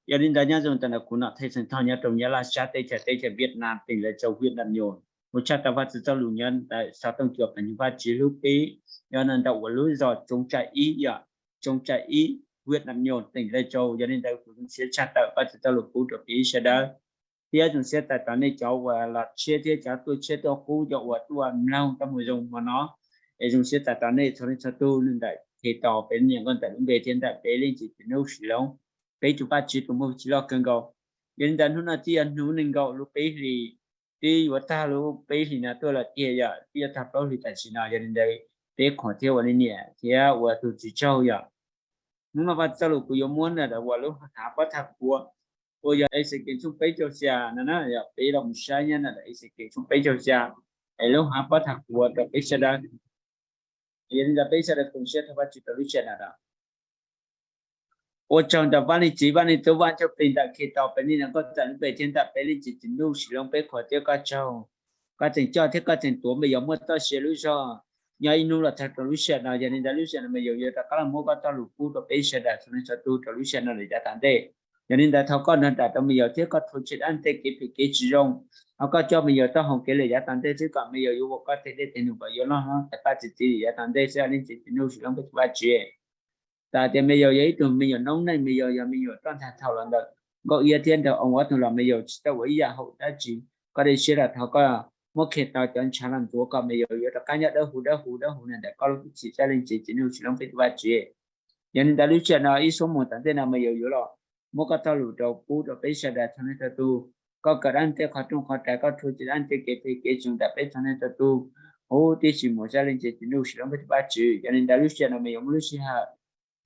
Yog li ntawd nyob zoo tam ntawm kuv Nom Thej Xeem Thoj nyob rau Nyab Laj sab teb chaws, teb chaws Vietnam, teem Lai Châu, Vietnam Nyoos. Kuv tshaj tawm Vajtswv txoj lus nyob ntawm xov tooj cuaj peb nyuag Vajtswv hlub peb, yog no ntawm uas lub zos Tsoob Tsaj ib yom, Tsoob Tsaj ib, Vietnam Nyoos, teem Lai Châu. Yog li ntawd kuv zoo siab tshaj tawm Vajtswv txoj lus pub rau peb sawv daws, thiab zoo siab txais tos nej cov uas los tshiab thiab cov tuaj tshiab tuaj qub, cov uas tuaj mloog tau mus zoo hmo no, es zoo siab txais tos nej txhua leej txhua tus ntawm Khetos peb niam nkauj ntawm lub npe thiab ntawm peb Leej Txiv Txiv Nuj Sim Loob, peb tus Vajtswv tus muaj txim loj kawg nkaus. Yog li ntawd hnub no twb yog hnub nees nkaum lub peb hlis, twb yuav tag lub peb hlis no tuaj lawm tiag yom, twb yuav tag plaub hlis tam sim no. Yog li ntawd peb qhuas thiab ua li niam thiab ua tus txiv tsaug yom. Hnub no Vajtswv txoj lus kuv yuav muab ntawm uas lub hav pob txha qhuav uas yog Exekees tshooj peb caug xya no na, yog peb los mus saib nyob ntawm Exekees tshooj peb caug xya, es lub hav pob txha qhuav rau peb sawv daws. Yog li ntawd peb sawv daws koom siab thov Vajtswv rau lub sij hawm no. Ua tsaug ntawm Vaj Leej Txiv Vaj Leej Tub Vaj Ntsuj Plig ntawm Khetos peb niam nkauj ntawm lub npe thiab ntawm peb Leej Txiv Txiv Nuj Sim Loob, peb qhuas thiab koj tsaug. Koj tseem coj thiab koj tseem tuav npe yog muaj txoj sia lub zog nyob ib hnub los txog rau lub sij hawm no. Yog li ntawd lub sij hawm no me nyuam yuav rov qab los muab koj txoj lus pub rau peb sawv daws txhua leej txhua tus rau lub sij hawm no lawm yav tom ntej. Yog li ntawd thov koj nrog nraim rau me nyuam thiab koj rhuav tshem dab neeg tej kev phem kev tsis zoo, thov koj coj me nyuam taub hau kev lawm yav tom ntej xwb, kom me nyuam yuav ua koj tej dej tej num kom yuav loj hlob tais paj txi txiv yav tom ntej xwb, Leej Txiv Txiv Nuj Sim Loob peb tus Vajtswv. Txawm tias me nyuam yog ib tug me nyuam noob neej, me nyuam yog me nyuam roj ntag thaum los ntawm Nkauj Iab thiab nrog Oos ob tug los me nyuam tsis tau ua ib yam haum dab tsi. Koj dej siab los thov koj muab Khetos cov ntshav los ntxuav kom me nyuam yuav rov qab nyob dawb huv dawb huv dawb huv na ntawm koj lub hwj chim, Leej Txiv Txiv Nuj Sim Loob peb tus Vajtswv. Yog li ntawd lub sij hawm no ib suab moos tom ntej no me nyuam yuav los muab koj txoj lus rau pub rau peb sawv daws txhua leej txhua tus. Koj kawm dab neeg tej qhov rooj qhov rais, koj rhuav tshem dab neeg tej kev phem kev tsis zoo ntawm peb txhua leej txhua tus huv tib si mus saib, Leej Txiv Txiv Nuj Sim Loob peb tus Vajtswv. Yog li ntawd lub sij hawm no me nyuam muab lub sij hawm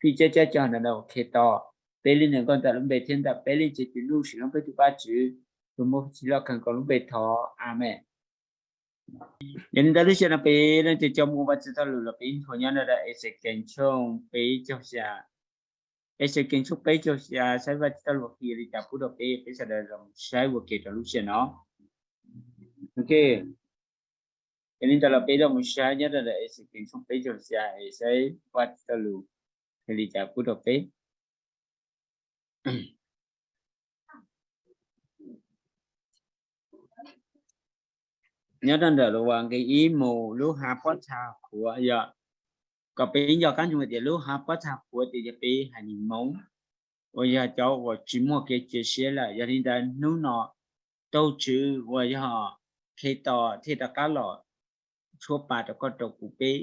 fij cab cab cog ntawm no Khetos peb Leej Niam Nkauj ntawm lub npe thiab ntawm peb Leej Txiv Txiv Nuj Sim Loob peb tus Vajtswv tus muaj txim loj kawg nkaus lub npe thov, Amees. Yog li ntawd lub sij hawm no peb leej twg coj mus ua Vajtswv txoj lus los peb nthuav nyob rau Exekees tshooj peb caug xya. Exekees tshooj peb caug xya, saib Vajtswv txoj lus qhia li cas pub rau peb, peb sawv daws los saib ua ke rau lub sij hawm no. Ok, yog li ntawd los peb los mus saib nyob rau Exekees tshooj peb caug xya es saib Vajtswv txoj lus qhia li cas pub rau peb. Nyob rau ntawm lus uas nqe ib mus, lub hav pob txha qhuav yog kom peb nco qab ntsoov tias lub hav pob txha qhuav ces yog peb haiv neeg Hmoob uas yog cov uas tsis muaj kev cia siab lawm. Yog li ntawd hnub no tus Tswv uas yog Khetos thiaj rov qab los tshuab pa rau koj rau kuv peb.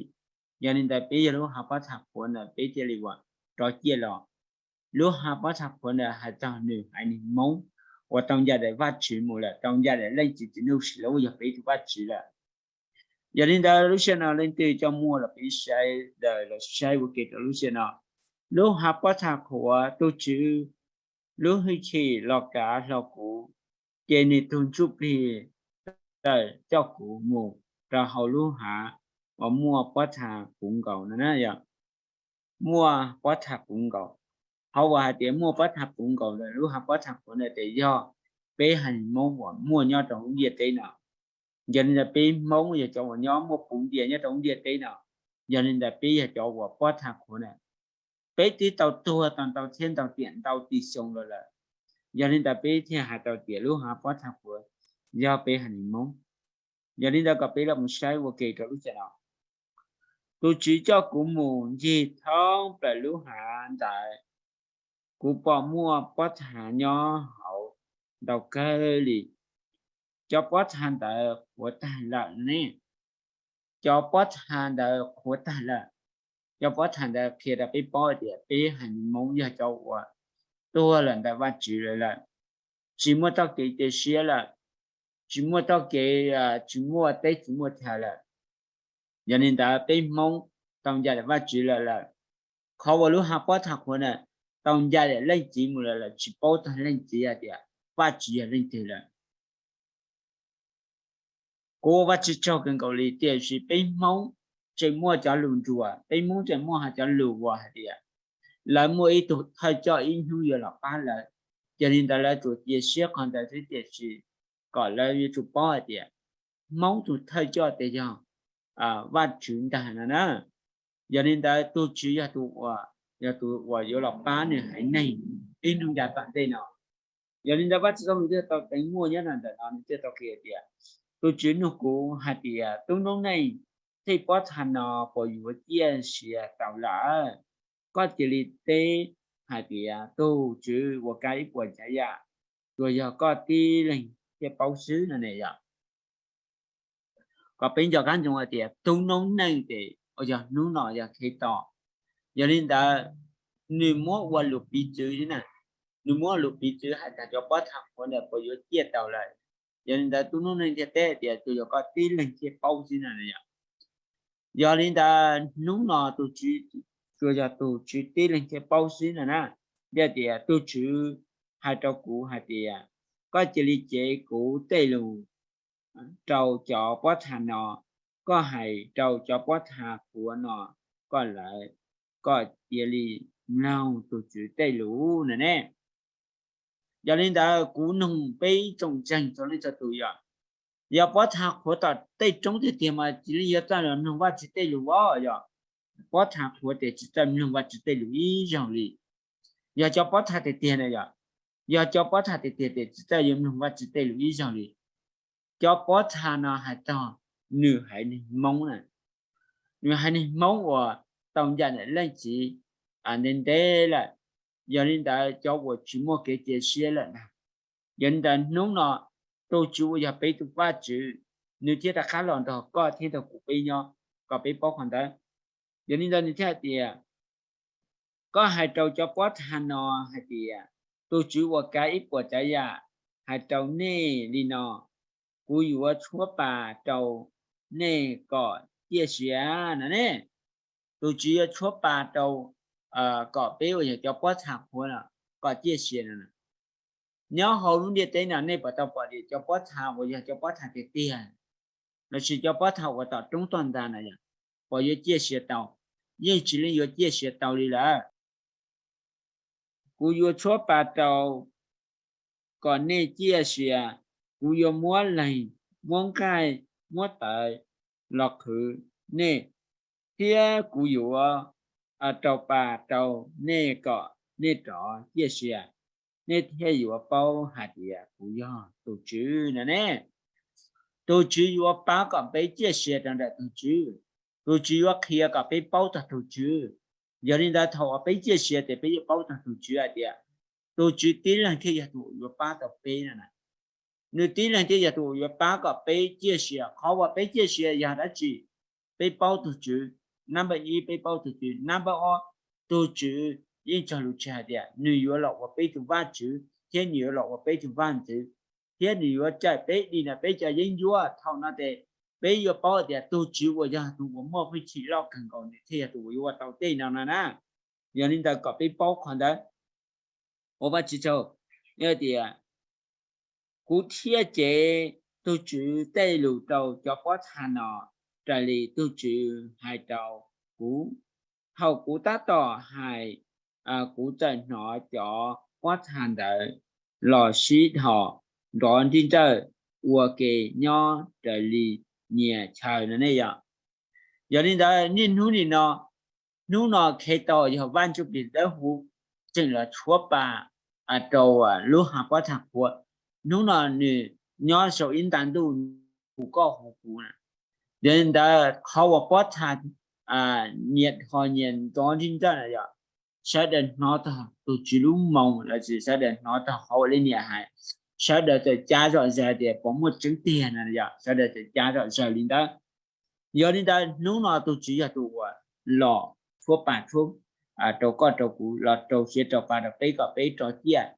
Yog li ntawd peb yog lub hav pob txha qhuav ntawd peb thiaj li uas rov ciaj los. Lub hav pob txha qhuav ntawd hais txog nws haiv neeg Hmoob uas tau ncaim daim Vajtswv mus lawm, tau ncaim daim Leej Txiv Txiv Nuj Sim Loob uas yog peb tus Vajtswv lawm. Yog li ntawd lub sij hawm no leej twg coj muaj los peb sawv daws los saib ua ke rau lub sij hawm no. Lub hav pob txha qhuav, tus Tswv lub hwj chim los kav hlo kuv, ces nws tus Ntsuj Plig tawm coj kuv mus rau hauv lub hav uas muaj pob txha puv nkaus no na. Yog muaj pob txha puv nkaus, qhov uas hais tias muaj pob txha puv nkaus lawm lub hav pob txha qhuav ntawd ces yog peb haiv neeg Hmoob uas muaj nyob rau lub ntiaj teb no. Yog li ntawd peb Hmoob yog cov uas nyob muaj puv ntiag nyob rau lub ntiaj teb no. Yog li ntawd peb yog cov uas pob txha qhuav na, peb twb tau tuag tau ntau txhiab ntau tiam ntau txhiab xyoo los lawm. Yog li ntawd peb thiaj hais tau tias lub hav pob txha qhuav yog peb haiv neeg Hmoob. Yog li ntawd kom peb los mus saib ua ke rau lub sij hawm no. Tus Tswv coj kuv mus ncig thoob plaws lub hav ntawd, kuv pom muaj pob txha nyob hauv ntau kawg li. Cov pob txha ntawd qhuav tag lawm ne. Cov pob txha ntawd qhuav tag lawm. Cov pob txha ntawd qhia rau peb paub tias peb haiv neeg Hmoob yog cov uas tuag lawm ntawm Vajtswv lawm, tsis muaj txoj kev cia siab lawm, tsis muaj txoj kev, tsis muaj teb tsis muaj chaw lawm. Yog li ntawd peb Hmoob tau ncaim daim Vajtswv lawm lawm. Qhov uas lub hav pob txha qhuav na, tau ncaim daim Leej Txiv mus lawm lawm, tsis paub txog Leej Txiv hais tias Vajtswv yog leej twg lawm. Kuv ua Vajtswv tsaug kawg nkaus li, tiam sis peb Hmoob tseem muaj cov lus nruas, peb Hmoob tseem muaj hais cov lus uas hais tias lawv muaj ib tug thawj coj ib hnub yuav los pab lawv. Yog li ntawd lawv tsuas cia siab qhov ntawd xwb, tiam sis kom lawv yuav tsum paub hais tias Hmoob tus thawj coj ces yog Vajtswv ntag no na. Yog li ntawd tus Tswv yog tus uas, yog tus uas yuav los pab nws haiv neeg. tib neeg yav tom ntej no. Yog li ntawd Vajtswv txoj lus thiaj tau teev muaj nyob ntawm no, nws thiaj tau qhia tias, tus Tswv nug kuv hais tias, tub noob neej thiab pob txha no puas yuav ciaj sia tau lawm? Koj cia li teb hais tias, tus Tswv uas kav ib puas tsav yam, tsuas yog koj tib leeg thiaj paub xwb no ne yog. Kom peb nco qab ntsoov hais tias tub noob neej ces uas yog hnub no yog Khetos. Yog li ntawd, nws muab ua lus piv txwv na, nws muab ua lus piv txwv hais tias cov pob txha qhuav ntawd puas yuav ciaj tau lawm. Yog li ntawd tub noob neej thiaj teb tias, tsuas yog koj tib leeg thiaj paub xwb no yog. Yog li ntawd hnub no tus Tswv, tsuas yog tus Tswv tib leeg thiaj paub xwb no na. Yog tias tus Tswv hais rau kuv hais tias, koj cia li cev kuv tej lus rau cov pob txha no, koj hais rau cov pob txha qhuav no, koj lawv, koj cia li mloog tus Tswv tej lus no ne. Yog li ntawd kuv nug peb tsoom ntseeg txhua leej txhua tus yog, yog pob txha qhuav tom tej roob tiag tiag mas cia li yuav txawj los mloog Vajtswv tej lus os yog. Pob txha qhuav ces tsis txawj mloog Vajtswv tej lus ib zaug li. Yog cov pob txha tiag tiag na yog, yog cov pob txha tiag tiag ces tsis txawj yuav mloog Vajtswv tej lus ib zaug li. Cov pob txha no hais txog nws haiv neeg Hmoob na, nws haiv neeg Hmoob uas tau ncaim ntawm leej txiv ntev ntev lawm. Yog li ntawd cov uas tsis muaj kev cia siab lawm ntag. Yog li ntawd hnub no tus Tswv uas yog peb tus Vajtswv, nws thiaj rov qab los nrog koj thiab nrog kuv peb nyob kom peb paub qhov ntawd. Yog li ntawd nws thiaj hais tias, koj hais rau cov pob txha no hais tias, tus Tswv uas kav ib puas tsav yam hais rau nej li no, kuv yuav tshuab pa rau nej kom ciaj sia no ne. Tus Tswv yuav tshuab pa rau kom peb uas yog cov pob txha qhuav kom ciaj sia no. Nyob hauv lub ntiaj teb no nej puas tau pom tias cov pob txha uas yog cov pob txha tiag tiag lossis cov pob txha uas tom roob toj ntag na yog, puas yuav ciaj sia tau? Yeej tsis leej yuav ciaj sia tau li lawm. Kuv yuav tshuab pa rau kom nej ciaj sia, kuv yuav muab leeg, muab nqaij, muab tawv los qhwv nej, thiab kuv yuav rau pa rau nej kom nej rov ciaj sia, nej thiaj yuav paub hais tias kuv yog tus Tswv no ne. Tus Tswv yuav pab kom peb ciaj sia rau ntawm tus Tswv. Tus Tswv yuav qhia kom peb paub txog tus Tswv. Yog li ntawd thaum uas peb ciaj sia ces peb yuav paub txog tus Tswv hais tias tus Tswv tib leeg thiaj yog tus uas yuav pab tau peb no na. Nws tib leeg thiaj yog tus uas yuav pab kom peb ciaj sia. Qhov uas peb ciaj sia yog dab tsi? Peb paub tus Tswv. Nab npawb ib, peb paub tus Tswv. Nab npawb ob, tus Tswv yeej txog lus tseg hais tias nws yuav los ua peb tus Vajtswv thiab nws yuav los ua peb tus vaj ntxwv, thiab nws yuav cawm peb dim ntawm peb cov yeeb ncuab. Thaum no ces peb yuav paub tias tus Tswv uas yog tus uas muaj hwj chim loj kawg nkaus nws thiaj yog tus uas yuav ua tau tej no no na. Yog li ntawd kom peb paub qhov ntawd, ua Vajtswv tsaug, yog tias kuv thiaj cev tus Tswv tej lus rau cov pob txha no raws li tus Tswv hais rau kuv. Thaum kuv tab tom hais, kuv txawm hnov cov pob txha ntawd los sib dhos nrov nrij nrawj ua ke nyob raws li nyias chaw no ne yom. Yog li ntawd niaj hnub nim no, hnub no Khetos yog Vaj Ntsuj Plig Dawb Huv tseem los tshuab pa rau lub hav pob txha qhuav. Hnub no nws nyob saum ib nta ntuj hu koj hu kuv na. Yog li ntawd qhov uas pob txha nyias dhos nyias nrov nrij nrawj na yog sawv daws hnov txog tus Tswv lub moo lossis sawv daws hnov txog qhov uas leej niam hais, sawv daws txawm cav zom zaws tias puas muaj tseeb tiag na yog sawv daws txawm cav zom zaws li ntawd. Yog li ntawd hnub no tus Tswv yog tus uas los tshuab pa tshuab rau koj rau kuv, los rau siav rau pa rau peb kom peb rov ciaj.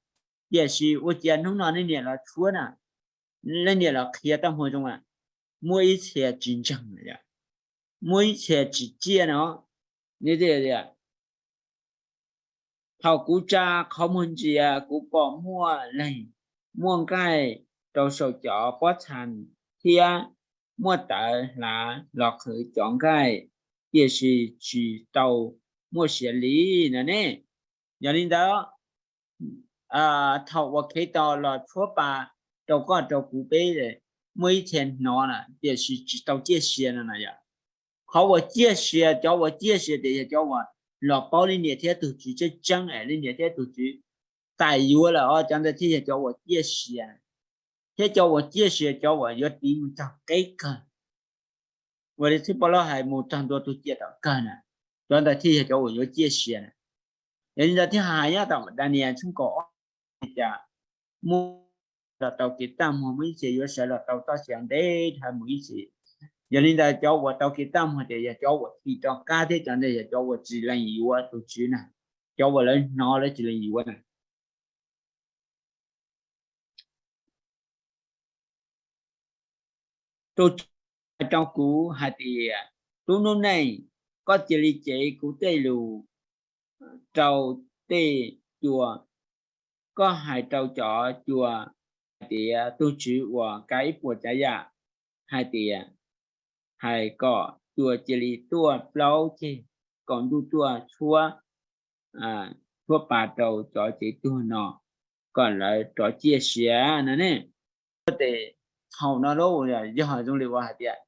Tiam sis ua cas hnub no leej niam los tshuab na, leej niam los qhia tau hmo zoo a, muaj ib txhia tsis ntseeg, muaj ib txhia tsis ciaj no. Nws tias, thaum kuv tsa qhov muag ntsia kuv pom muaj leeg muaj nqaij rau saum cov pob txha thiab muaj tawv hlav los qhwv cov nqaij, tiam sis tsis tau muaj siav li no ne. Yog li ntawd, thaum uas Khetos los tshuab pa rau koj rau kuv peb, muaj ib txhia hnov na tiam sis tsis tau ciaj sia no na yom. Qhov uas ciaj sia, cov uas ciaj sia ces yog cov uas los paub leej niam thiab tus Tswv tseeb tseeb es leej niam thiab tus Tswv txais yuav lawm os, cov ntawd thiaj yog cov uas ciaj sia, thiab cov uas ciaj sia cov uas yuav tiv mus txog qeb kawg, uas li txhib poj laub hais mus txog ntua tus ciaj tom kawg na, cov ntawd thiaj yog cov uas yuav ciaj sia na. Yog li ntawd thiaj hais nyob tom Daniel tshooj kaum ob, li cas muaj los tau kev txaj muag, muaj ib txhia yuav sawv los tau txoj sia ntev dhawv mus ib txhis. Yog li ntawd cov uas tau kev txaj muag tias yog cov uas tiv rov qab thiab cov ntawd yog cov uas tsis lees yuav tus Tswv na, cov uas lawv hnov lawv tsis lees yuav na. Tus Tswv hais rau kuv hais tias, tub noob neej, koj cia li cev kuv tej lus rau tej cua. Koj hais rau cov cua hais tias, tus Tswv uas kav ib puas tsav yam hais tias, hais kom cua cia li tuaj plaub ceg kaum ntuj tuaj tshuab, tshuab pa rau cov cev tuag no kom lawv rov ciaj sia no ne. Tes thaum no lawm yog zoo li uas hais tias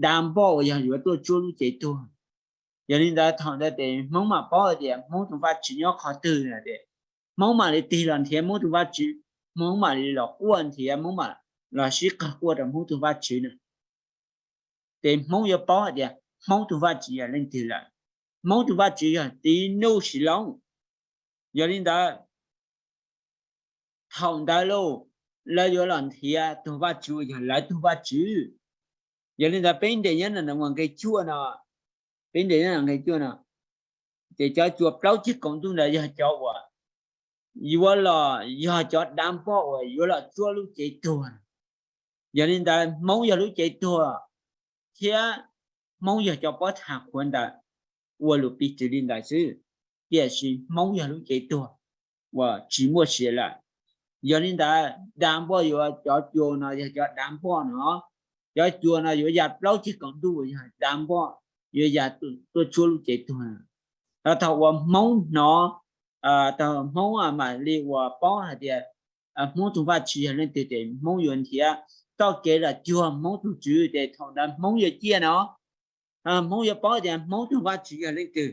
dav npoj uas yog yuav tuaj tshuab lub cev tuag. Yog li ntawd thaum ntawd tes Hmoob mam paub hais tias Hmoob tus Vajtswv nyob qhov twg no tes Hmoob mam li tig los nrhiav Hmoob tus Vajtswv, Hmoob mam li los quaj nrhiav, Hmoob mam los sib qawg quaj rau Hmoob tus Vajtswv na. Ces Hmoob yuav paub hais tias Hmoob tus Vajtswv yog leej twg lawm. Hmoob tus Vajtswv yog tib nuj sis loob. Yog li ntawd thaum ntawd lauj, lawv yuav los nrhiav tus Vajtswv uas yog lawv tus Vajtswv. Yog li ntawd peb nres nyob nram nqe cuaj no, peb nres nyob nram nqe cuaj no, ces cov cua plaub ceg kaum ntuj ntawd yog cov uas yuav los yog cov dav npoj uas yuav los tshuab lub cev tuag. Yog li ntawd Hmoob yog lub cev tuag, thiab Hmoob yog cov pob txha qhuav ntawd ua lus piv txwv li ntawd xwb, tiam sis Hmoob yog lub cev tuag uas tsis muaj sia lawm. Yog li ntawd dav npoj yuav, cov cua no yog cov dav npoj no, cov cua no yuav ya plaub ceg kaum ntuj uas yog dav npoj yuav ya tuaj tshuab lub cev tuag. Thaum uas Hmoob hnov, thaum Hmoob mam li uas paub hais tias Hmoob tus Vajtswv yog leej twg ces Hmoob yuav nrhiav txoj kev los cuag Hmoob tus Tswv ces thaum ntawd Hmoob yuav ciaj no, Hmoob yuav paub tias Hmoob tus Vajtswv yog leej twg.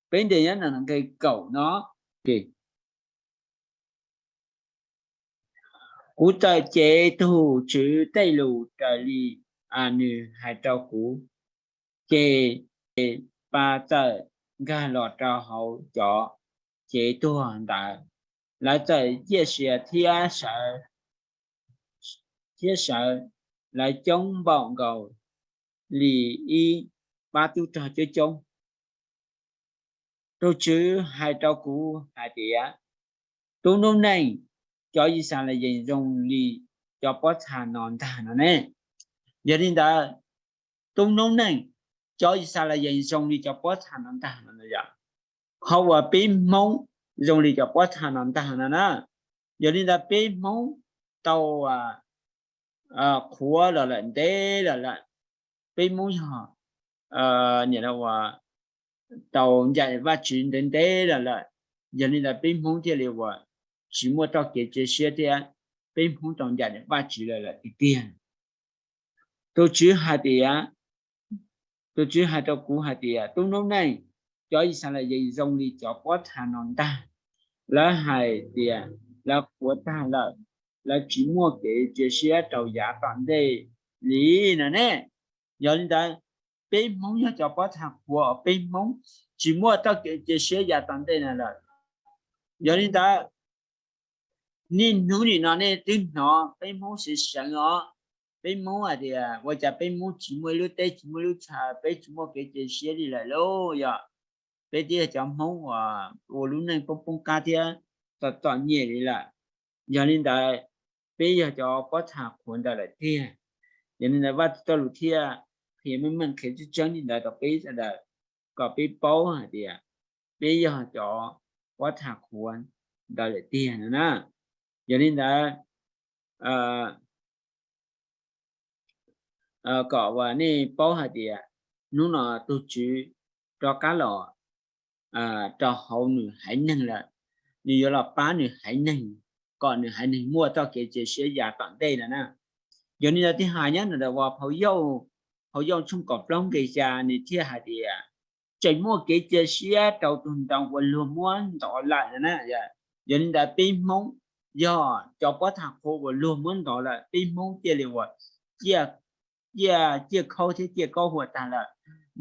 Peb nres nyob nram nqe kaum no, kuv txawm cev tus Tswv tej lus raws li nws hais rau kuv, ces pa txawm nkag los rau hauv cov cev tuag ntawd. Lawv txawm ciaj sia thiab sawv, thiab sawv, lawv coob npaum nkaus li ib pab tub rog coob coob. Tus Tswv hais rau kuv hais tias, tub noob neej, cov Yixalayees zoo li cov pob txha no ntag no ne. Yog li ntawd, tub noob neej, cov Yixalayees zoo li cov pob txha no ntag no yom. Qhov uas peb Hmoob zoo li cov pob txha no ntag no na. Yog li ntawd peb Hmoob tau qhuav los lawm ntev los lawm. Peb Hmoob yog niam uas tau ncaim Vajtswv ntev ntev los lawm. Yog li ntawd peb Hmoob thiaj li uas tsis muaj txoj kev cia siab thiab peb Hmoob tau ncaim Vajtswv lawm lawm tiag tiag. Tus Tswv hais tias, tus Tswv hais rau kuv hais tias, tub noob neej, cov Yixalayees zoo li cov pob txha no ntag. Lawv hais tias lawv qhuav tag lawm, lawv tsis muaj kev cia siab rau yav tom ntej li no ne. Yog li ntawd, peb Hmoob yog cov pob txha qhuav, peb Hmoob tsis muaj txoj kev cia siab yav tom ntej no lawm. Yog li ntawd, niaj hnub nim no nej twb hnov peb Hmoob seev seev os. Peb Hmoob hais tias ua cas peb Hmoob tsis muaj ib lub teb, tsis muaj ib lub chaw, peb tsis muaj kev cia siab li lawm lauj. Yog peb twb yog cov Hmoob uas ua lub neej poob poob qab thiab txom txom nyem li lawm. Yog li ntawd, peb yog cov pob txha qhuav ntawd lawm tiag. Yog li ntawd, Vajtswv txoj lus thiaj qhia meej meej qhia tseeb tseeb li ntawd rau peb sawv daws, kom peb paub hais tias peb yog cov pob txha qhuav ntawd lawm tiag no na. Yog li ntawd, kom uas nej paub hais tias hnub no tus Tswv rov qab los rau hauv nws haiv neeg lawm. Nws yuav los pab nws haiv neeg, kom nws haiv neeg muaj txoj kev cia siab yav tom ntej no na. Yog li ntawd, thiaj hais nyob ntawm uas phau Yauj, phau Yauj tshooj kaum plaub nqe xya, nws thiaj hais tias, tseem muaj kev cia siab rau tus ntoo uas luag muab ntov lawm no na. Yog li ntawd peb Hmoob yog cov pob txha qhuav uas luag muab ntov lawm, peb Hmoob cia li uas ciaj, ciaj khaub thiab ciaj kaub huam tag lawm,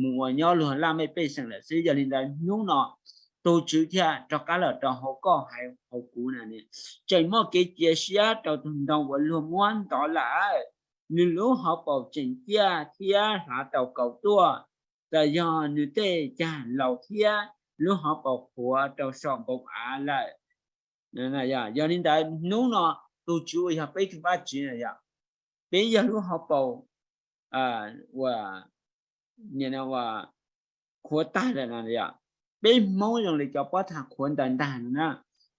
mus ua nyob luag laj mej pej xeem lawm xwb. Yog li ntawd hnub no tus Tswv thiaj rov qab los rau hauv koj hauv kuv na, tseem muaj kev cia siab rau tus ntoo uas luag muab ntov lawm. Nws lub hauv paus tseem ciaj thiab hlav tau kaus tuaj, txawm yog nws tej cag laus thiab lub hauv paus qhuav rau saum npoo av lawm. Yog li ntawd hnub no tus Tswv uas yog peb tus Vajtswv, peb yog lub hauv paus uas qhuav tag lawm no. Peb Hmoob zoo li cov pob txha qhuav ntawd ntag no na,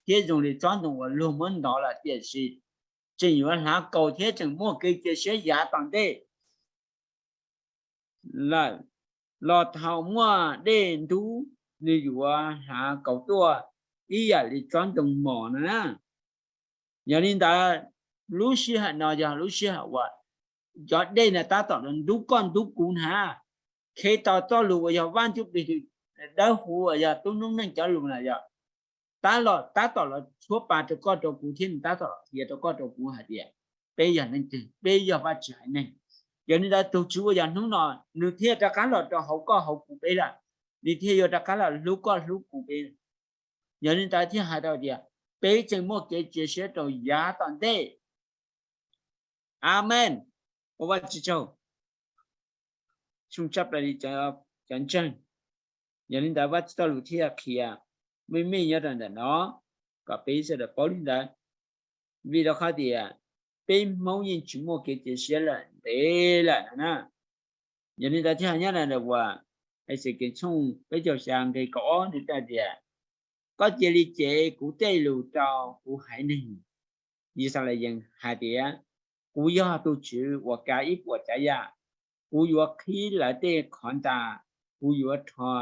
thiab zoo li tsob ntoo uas luag muab ntov lawm, tiam sis tseem yuav hlav kaus thiab tseem muaj kev cia siab yav tom ntej lawm. Los thaum muaj dej ntub, nws yuav hlav kaus tuaj ib yam li tsob ntoo mos no na. Yog li ntawd, lub sij hawm no yog lub sij hawm uas cov dej na tab tom los ntub koj ntub kuv na. Kheev tau txoj lus uas yog Vaj Ntsuj Plig dawb huv uas yog tub noob neej cov lus na yog tab tom los tshuab pa rau koj rau kuv thiab nws tab tom los qhia rau koj rau kuv hais tias peb yog leej twg, peb yog Vajtswv haiv neeg. Yog li ntawd tus Tswv uas yog hnub no nws thiaj rov qab los rau hauv koj hauv kuv peb lawm, nws thiaj yuav rov qab los hlub koj hlub kuv peb. Yog li ntawd thiaj hais tau tias peb tseem muaj kev cia siab rau yav tom ntej. Amees. Ua Vajtswv tsaug. Xyoo tshaj plaws li cov ntseeg. Yog li ntawd Vajtswv txoj lus thiaj qhia meej meej nyob rau ntawm no kom peb sawv daws paub li ntawd. Vim rau qhov tias peb Hmoob yeej tsis muaj kev cia siab lawm ntev lawm no na. Yog li ntawd thiaj nyob rau ntawm uas Exekees tshooj peb caug xya nqe kaum ob nws hais tias, koj cia li cev kuv tej lus rau kuv haiv neeg Yixalayees hais tias, kuv yog tus Tswv uas kav ib puas tsav yam. Kuv yuav qhib lawv tej qhov ntas, kuv yuav rho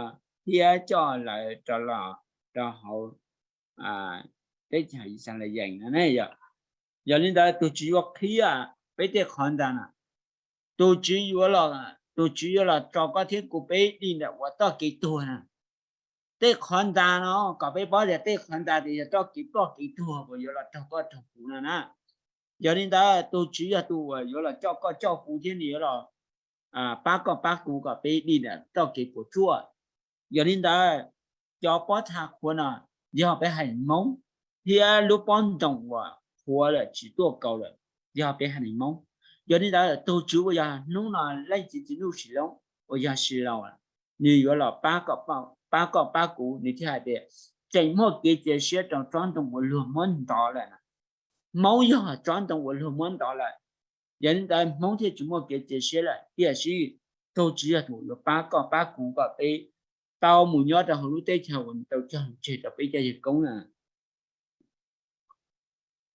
thiab coj lawv rov los rau hauv teb chaws Yixalayees no ne. Yog li ntawd tus Tswv yuav qhib peb tej qhov ntas na. Tus Tswv yuav los, tus Tswv yuav los tso koj thiab kuv peb dim ntawm uas txoj kev tuag na. Tej qhov ntas no kom peb paub tias tej qhov ntas tias yog txoj kev ploj kev tuag uas yuav los raug koj raug kuv no na. Yog li ntawd tus Tswv yog tus uas yuav los coj koj coj kuv thiab nws yuav los pab koj pab kuv kom peb dim ntawm txoj kev puas tsuaj. Yog li ntawd cov pob txha qhuav no yog peb haiv neeg Hmoob, thiab lub pob ntoo uas qhuav lawm tsis tuaj kaus lawm yog peb haiv neeg Hmoob. Yog li ntawd tus Tswv uas yog hnub no Leej Txiv Ntuj Sis Loob uas yog Sis Laus, nws yuav los pab koj pab kuv, nws thiaj hais tias tseem muaj kev cia siab rau tsob ntoo uas luag muab ntov lawm. Hmoob yog tsob ntoo uas luag muab ntov lawm, yog li ntawd Hmoob thiaj tsis muaj kev cia siab lawm, tiam sis tus Tswv yog tus yuav pab koj pab kuv kom peb tau mus nyob rau hauv lub teb chaws uas nws tau cog lus tseg rau peb cov yawg koob na.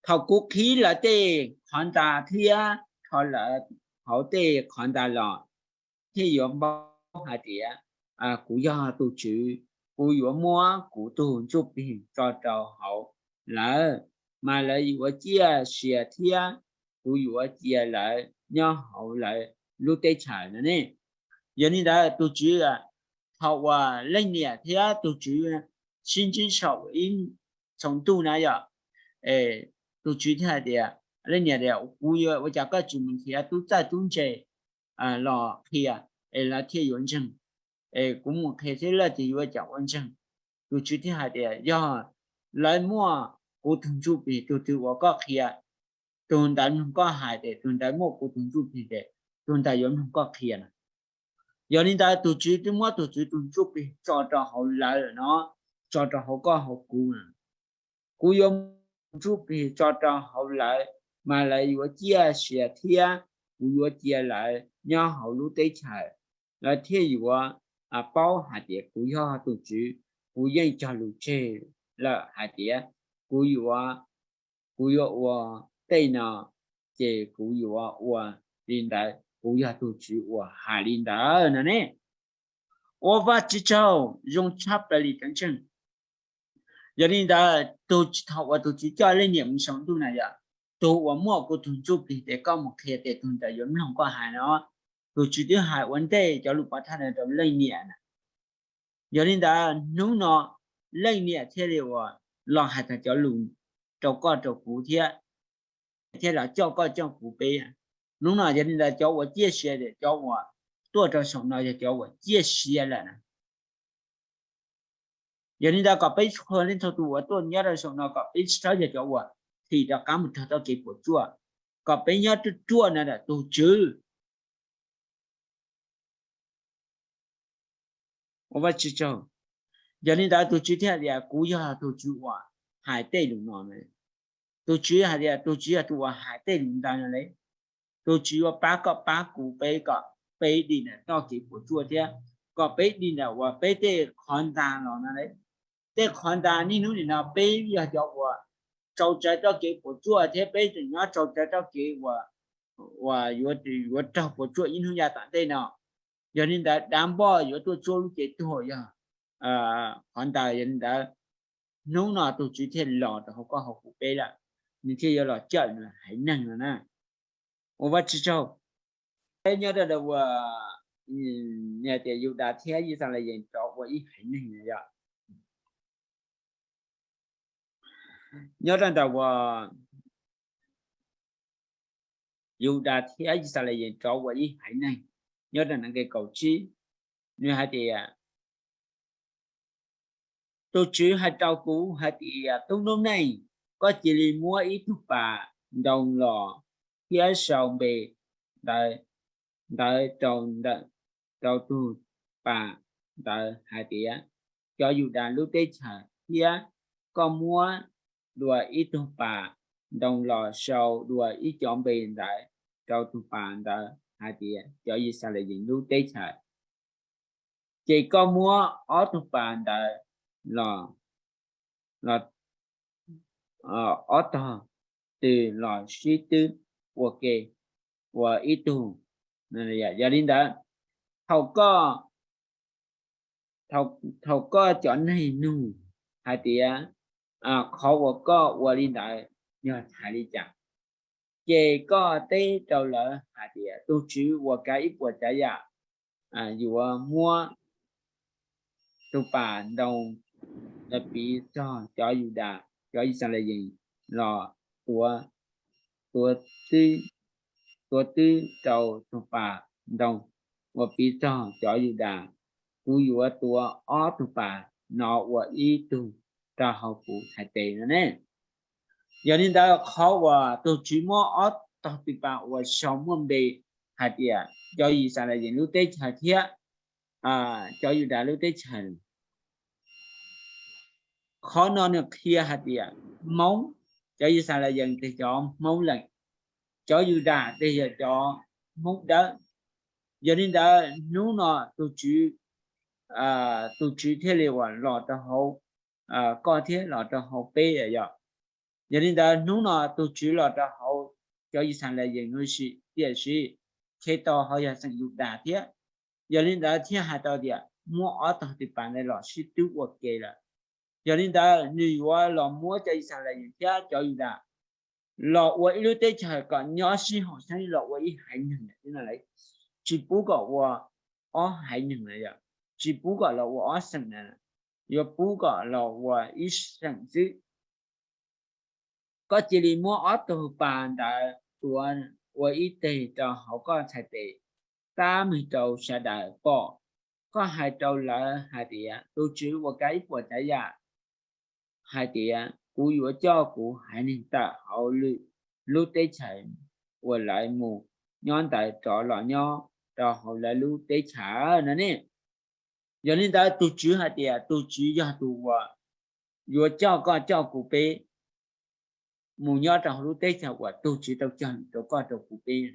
Thaum kuv qhib lawv tej qhov ntas thiab rho lawv hauv tej qhov ntas los, thiaj yuav paub hais tias kuv yog tus Tswv. Kuv yuav muab kuv tus Ntsuj Plig tso rau hauv lawv, mas lawv yuav ciaj sia thiab kuv yuav cia lawv nyob hauv lawv lub teb chaws no ne. Yog li ntawd tus Tswv, thaum uas leej niam thiab tus Tswv sib ntsib saum ib tsoom ntuj na yom, tus Tswv thiaj hais tias, leej niam tias, kuv yuav ua cas koj tsis mus nrhiav tub txawj tub ntse los qhia es lawv thiaj yuav ntseeg? Es kuv mus qhia thiab lawv thiaj yuav cas ua ntseeg? Tus Tswv thiaj hais tias yog lawv muaj kuv tus Ntsuj Plig, tus twg uas koj qhia, tus ntawd mloog koj hais ces tus ntawd muaj kuv tus Ntsuj Plig ces tus ntawd yuav mloog koj qhia na. Yog li ntawd tus Tswv twb muab tus Tswv tus Ntsuj Plig tso rau hauv lawv lawm no, tso rau hauv koj hauv kuv. Kuv yuav muab Ntsuj Plig tso rau hauv lawv, mas lawv yuav ciaj sia thiab kuv yuav cia lawv nyob hauv lub teb chaws. Lawv thiaj yuav paub hais tias kuv yog tus Tswv. Kuv yeej cog lus tseg lawm hais tias kuv yuav, kuv yuav ua tej no, ces kuv yuav ua li ntawd. Kuv yog tus Tswv uas hais li ntawd no ne. Ua Vajtswv tsaug, zoo tshaj plaws li cov ntseeg. Yog li ntawd tus thaum uas tus Tswv coj leej niam mus saum ntuj na yom, tus uas muaj kuv tus Ntsuj Plig ces koj mus qhia ces tus ntawd yuav mloog koj hais no. Tus Tswv twb hais ua ntej cov lus pov thawj no rau leej niam na. Yog li ntawd hnub no leej niam thiaj li uas los hais txog cov lus rau koj rau kuv thiab, thiab los coj koj coj kuv peb. Hnub no yog li ntawd cov uas ciaj sia tias cov uas tuaj rau saum no yog cov uas ciaj sia lawm na. Yog li ntawd kom peb txhua leej txhua tus uas tuaj nyob rau saum no kom peb txhob yog cov uas thim rov qab mus raug txoj kev puas tsuaj, kom peb nyob ruaj ruaj na ntawm tus Tswv. Ua Vajtswv tsaug. Yog li ntawd tus Tswv thiaj tias kuv yog tus Tswv uas hais tej lus no. Tus Tswv hais tias tus Tswv yog tus uas hais tej lus ntawd no li. Tus Tswv yuav pab koj pab kuv peb kom peb dim ntawm txoj kev puas tsuaj thiab kom peb dim ntawm uas peb tej qhov ntawd los no li. Tej qhov ntawd niaj hnub nim no peb yog cov uas tau txais txoj kev puas tsuaj thiab peb tseem nyob tau txais txoj kev uas, uas yuav, yuav raug puas tsuaj ib hnub yav tom ntej no. Yog li ntawd dab npoj yuav tuaj tsuab lub cev tuag yog qhov ntawd. Yog li ntawd hnub no tus Tswv thiaj los rau hauv koj hauv kuv peb lawm, nws thiaj yuav los cawm nws haiv neeg no na. Ua Vajtswv tsaug. Peb nyob rau ntawm uas tias Yudas thiab Yixalayees rov ua ib haiv neeg no yog nyob rau ntawm uas Yudas thiab Yixalayees rov ua ib haiv neeg. Nyob rau nqe kaum tsib, nws hais tias, tus Tswv hais rau kuv hais tias, tub noob neej, koj cia li muab ib tug pas ntoo los thiab sau npe ntawd, ntawd rau, rau tus pas ntawd hais tias, cov Yudas lub teb chaws, thiab koj muab dua ib tug pas ntoo los sau dua ib cov npe ntawd rau tus pas ntawd hais tias, cov Yixalayees lub teb chaws. Ces koj muab ob tug pas ntawd los, los ob tog twg los sib twb ua ke ua ib tug. Yog li ntawd, thaum koj, thaum koj cov neeg nug hais tias, qhov uas koj ua li ntawd yog hais li cas, ces koj teb rau lawv hais tias, tus Tswv uas kav ib puas tsav yam yuav muab tus pas ntoo los piv txog cov Yudas, cov Yixalayees los tuav, tuav twb rau tus pas ntoo uas piv txog cov Yudas. Kuv yuav tuav ob tug pas no ua ib tug rau hauv kuv txhais tes no ne. Yog li ntawd qhov uas tus Tswv muab ob tog twg pas uas sau muaj npe hais tias cov Yixalayees lub teb chaws thiab cov Yudas lub teb chaws, qhov no nws qhia hais tias Hmoob, cov Yixalayees tes cov Hmoob Lees, cov Yudas tes yog cov Hmoob Dawb. Yog li ntawd hnub no tus Tswv, tus Tswv thiaj li uas los rau hauv koj thiab los rau hauv peb yom. Yog li ntawd hnub no tus Tswv los rau hauv cov Yixalayees no, tiam sis Khetos ho yog xeem Yudas thiab. Yog li ntawd thiaj hais tau tias muab ob tog twg pas ntawd los sib twb ua ke lawm. Yog li ntawd nws yuav los muab cov Yixalayees thiab cov Yudas los ua ib lub teb chaws kom nyob sib haum xeeb los ua ib haiv neeg lawm. Tsis pub kom ua ob haiv neeg lawm, tsis pub kom los ua ob xeem na, yuav pub kom los ua ib xeem xwb. Koj cia li muab ob tug pas ntawd tuav ua ib teg rau hauv koj txhais tes, pab meej rau sawv daws pom. Koj hais rau lawv hais tias, tus Tswv uas kav ib puas tsav yam hais tias, kuv yuav coj kuv haiv neeg tawm hauv lwm lub teb chaws uas lawv mus nyob ntawd rov los nyob rau hauv lawv lub teb chaws no ne. Yog li ntawd tus Tswv hais tias tus Tswv yog tus uas yuav coj koj coj kuv peb mus nyob rau hauv lub teb chaws uas tus Tswv tau cog lus rau koj rau kuv peb.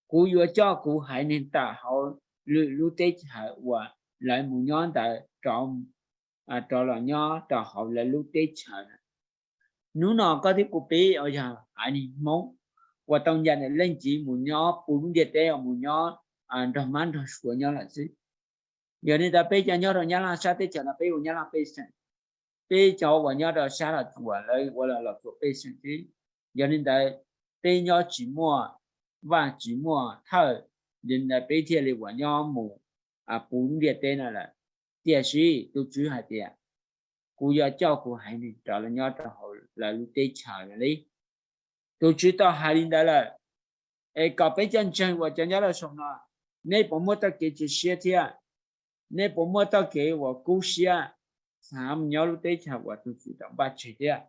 Kuv yuav coj kuv haiv neeg tawm hauv lwm lub teb chaws uas lawv mus nyob ntawd rov los nyob rau hauv lawv lub teb chaws. Hnub no koj thiab kuv peb uas yog haiv neeg Hmoob uas tau ncaim ntawm Leej Txiv mus nyob puv lub ntiaj teb, mus nyob nrog mab nrog suav nyob lawm xwb. Yog li ntawd peb cov nyob rau Nyab Laj sab teb chaws no peb ua Nyab Laj pej xeem, peb cov uas nyob rau sab Los Tsuas lawv ua Los Tsuas pej xeem xwb. Yog li ntawd peb nyob tsis muaj vaj tsis muaj thawj, yog li ntawd peb thiaj li uas nyob mus puv lub ntiaj teb no lawm. Tiam sis tus Tswv hais tias, kuv yuav coj kuv haiv neeg rov los nyob rau hauv lawv lub teb chaws no li. Tus Tswv tau hais li ntawd lawm, es kom peb coj ntseeg uas cov nyob rau saum no, nej puas muaj txoj kev cia siab thiab? Nej puas muaj txoj kev uas kub siab xav mus nyob lub teb chaws uas tus Tswv tau npaj tseg thiab?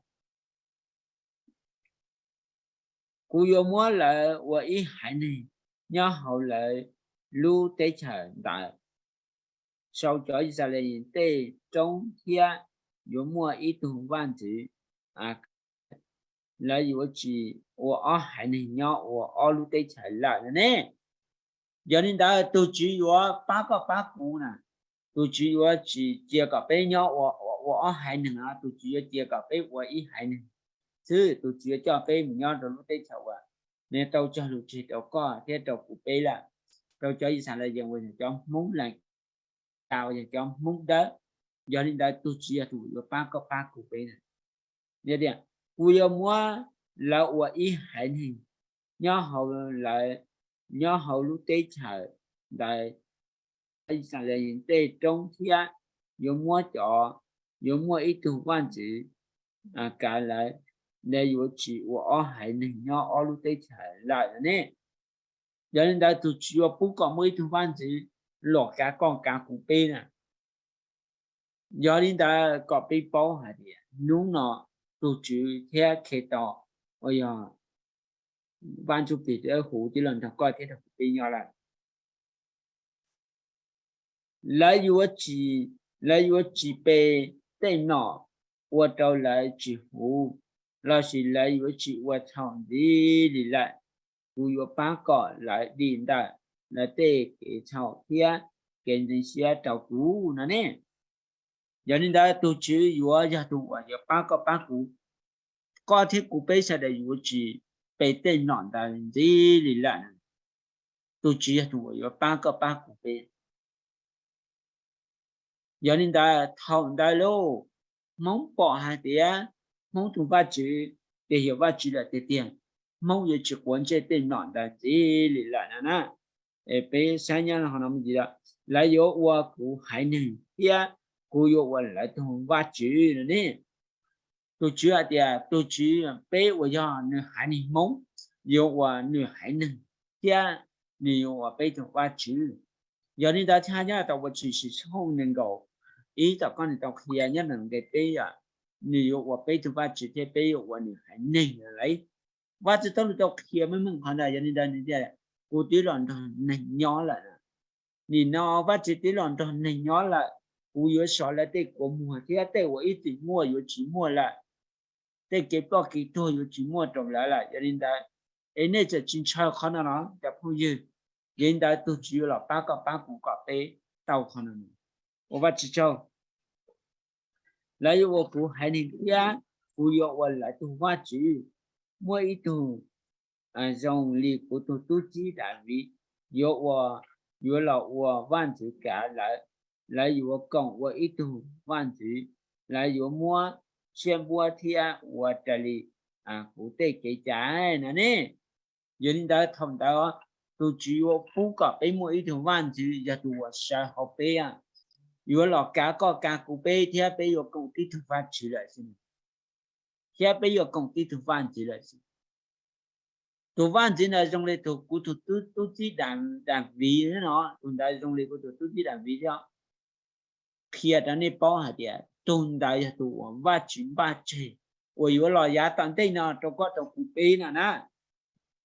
Kuv yuav muab lawv ua ib haiv neeg nyob hauv lawv lub teb chaws ntawd, sau cov Yixalayees tej roob thiab yuav muaj ib tug vaj ntxwv. Lawv yuav tsis ua ob haiv neeg nyob ua ob lub teb chaws lawm no ne. Yog li ntawd tus Tswv yuav pab koj pab kuv na. Tus Tswv yuav tsis cia kom peb nyob ua, ua ob haiv neeg no, tus Tswv yuav cia kom peb ua ib haiv neeg xwb. Tus Tswv yuav coj peb mus nyob rau lub teb chaws uas nws tau cog lus tseg rau koj thiab rau kuv peb lawm, rau cov Yixalayees uas yog cov Hmoob Lees Kas, uas yog cov Hmoob Dawb. Yog li ntawd tus Tswv yog tus yuav pab koj pab kuv peb na. Yog tias, kuv yuav muab lawv ua ib haiv neeg nyob hauv lawv, nyob hauv lub teb chaws ntawd, Yixalayees tej roob thiab yuav muab cov, yuav muaj ib tug vaj ntxwv kav lawv, lawv yuav tsis ua ob haiv neeg nyob ob lub teb chaws lawm no ne. Yog li ntawd tus Tswv yuav pub kom muaj ib tug vaj ntxwv los kav koj kav kuv peb na. Yog li ntawd kom peb paub hais tias hnub no tus Tswv thiab Khetos uas yog Vaj Ntsuj Plig Dawb Huv twb los nrog koj thiab nrog kuv peb nyob lawm. Lawv yuav tsis, lawv yuav tsis pe tej nom ua rau lawv tsis huv, lossis lawv yuav tsis ua txhaum ntxiv li lawm. Kuv yuav pab kom lawv dim ntawm lawv tej kev txhaum thiab kev ntxeev siab rau kuv no ne. Yog li ntawd tus Tswv yuav yog tus uas yuav pab koj pab kuv. Koj thiab kuv peb sawv daws yuav tsis pe tej nom ntawd ntxiv li lawm. Tus Tswv yog tus uas yuav pab koj pab kuv peb. Yog li ntawd thaum ntawd lauj, Hmoob pom hais tias Hmoob tus Vajtswv ces yog Vajtswv lawm tiag tiag, Hmoob yuav tsis quav ntsej tej nom ntawd ntxiv li lawm no na. Es peb saib nyob hauv no me ntsis, lawv yuav ua kuv haiv neeg thiab kuv yuav ua lawv tus Vajtswv no ne. Tus Tswv hais tias tus Tswv, peb uas yog nws haiv neeg Hmoob, yuav ua nws haiv neeg thiab nws yuav ua peb tus Vajtswv. Yog li ntawd thiaj nyob tau ua tshwm sim xhooj nees nkaum ib tom koj nws tau qhia nyob nws nqe peb, nws yuav ua peb tus Vajtswv thiab peb yuav ua nws haiv neeg lawm. Vajtswv tau lus tau qhia meej meej qhov ntawd. Yog li ntawd nws tias, kuv twb los nrog neeg nyob lawm. Nim no Vajtswv twb los nrog neeg nyob lawm. Kuv yuav sov lawv tej kua muag thiab tej uas ib txwm muaj yuav tsis muaj lawm. Tej kev ploj kev tuag yuav tsis muaj rau lawv lawm. Yog li ntawd, es nej txawm tsis ntshaw qhov no los cov phooj ywg, yog li ntawd tus Tswv yuav los pab koj pab kuv kom peb tau qhov no. Ua Vajtswv tsaug. Lawv yuav ua kuv haiv neeg thiab kuv yuav ua lawv tus Vajtswv. Muaj ib tug zoo li kuv tus tub txib Daviv yuav ua, yuav los ua vaj ntxwv kav lawv. Lawv yuav koom ua ib tug vaj ntxwv. Lawv yuav muab siab npuab thiab ua raws li kuv tej kev cai no ne. Yog li ntawd thaum ntawd tus Tswv yuav pub kom peb muaj ib tug vaj ntxwv yog tus uas sawv hauv peb, yuav los kav koj kav kuv peb thiab peb yuav koom tib tug Vajtswv lawm xwb. Thiab peb yuav koom tib tug vaj ntxwv lawm xwb. Tus vaj ntxwv ntawd zoo li tus kuv tus tub txib Daviv no, tus ntawd zoo li kuv tus tub txib Daviv thiab. Qhia rau nej paub hais tias tus ntawd yog tus uas Vajtswv npaj tseg uas yuav los yav tom ntej no rau koj rau kuv peb no na.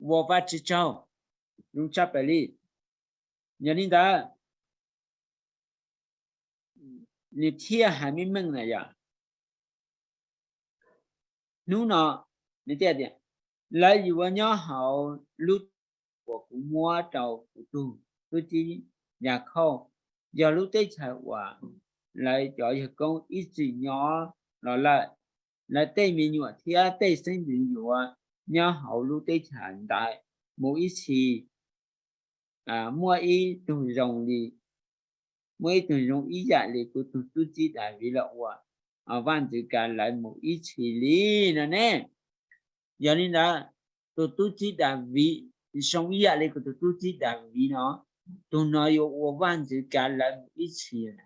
Ua Vajtswv tsaug, zoo tshaj plaws li. Yog li ntawd, nws thiaj hais meej meej na yom. Hnub no nws thiaj tias, lawv yuav nyob hauv lub uas kuv muab rau kuv tus tub txib Yakhauj, yog lub teb chaws uas lawv cov yawg koob ib txwm nyob los lawm. Lawv tej me nyuam thiab tej xeeb ntxwv yuav nyob hauv lub teb chaws ntawd mus ib txhis. Muaj ib tug zoo li, muaj ib tug zoo ib yam li kuv tus tub txib Daviv los ua vaj ntxwv kav lawv mus ib txhis li no ne. Yog li ntawd, tus tub txib Daviv zoo ib yam li kuv tus tub txib Daviv no, tus no yuav ua vaj ntxwv kav lawv mus ib txhis.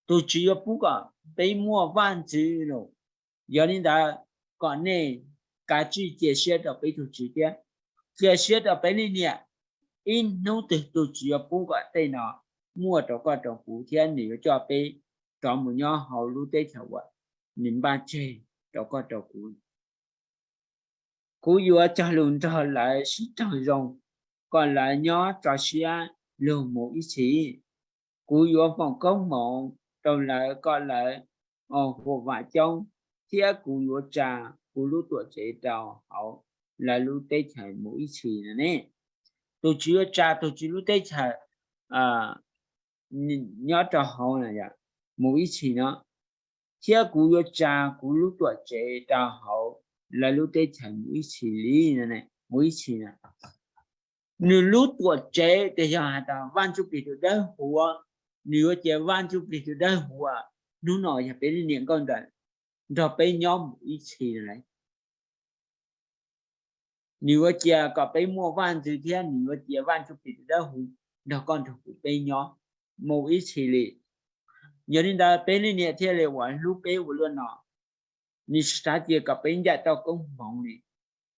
Tus Tswv yuav pub kom peb muaj vaj ntxwv lawm. Yog li ntawd, kom nej kav tsij cia siab rau peb tus Tswv thiab cia siab rau peb leej niam. Ib hnub twg tus Tswv yuav pub kom tej no muaj rau koj rau kuv thiab nws yuav coj peb rov mus nyob hauv lub teb chaws uas nws npaj tseg rau koj rau kuv. Kuv yuav cog lus nrog lawv sib raug zoo, kom lawv nyob tso siab lug mus ib txhis. Kuv yuav foom koob hmoov rau lawv kom lawv huam vam coob, thiab kuv yuav tsa kuv lub tuam tsev rau hauv lawv lub teb chaws mus ib txhis no ne. Tus Tswv yuav tsa tus Tswv lub teb chaws nyob rau hauv mus ib txhis no, thiab kuv yuav tsa kuv lub tuam tsev rau hauv lawv lub teb chaws mus ib txhis li, mus ib txhis no. Nws lub tuam tsev tes yog hais tias Vaj Ntsuj Plig tus dawb huv, nws yuav cia Vaj Ntsuj Plig tus dawb huv hnub no yog peb lub niam nkauj ntawd nrog peb nyob mus ib txhis lawm. Nws yuav cia kom peb muaj vaj ntxwv thiab nws yuav cia Vaj Ntsuj Plig tus dawb huv nrog koj nrog kuv peb nyob mus ib txhis li. Yog li ntawd peb lub niam thiaj li uas hlub peb ua luaj no, nws tsis xav cia kom peb ncaim tau koob hmoov li.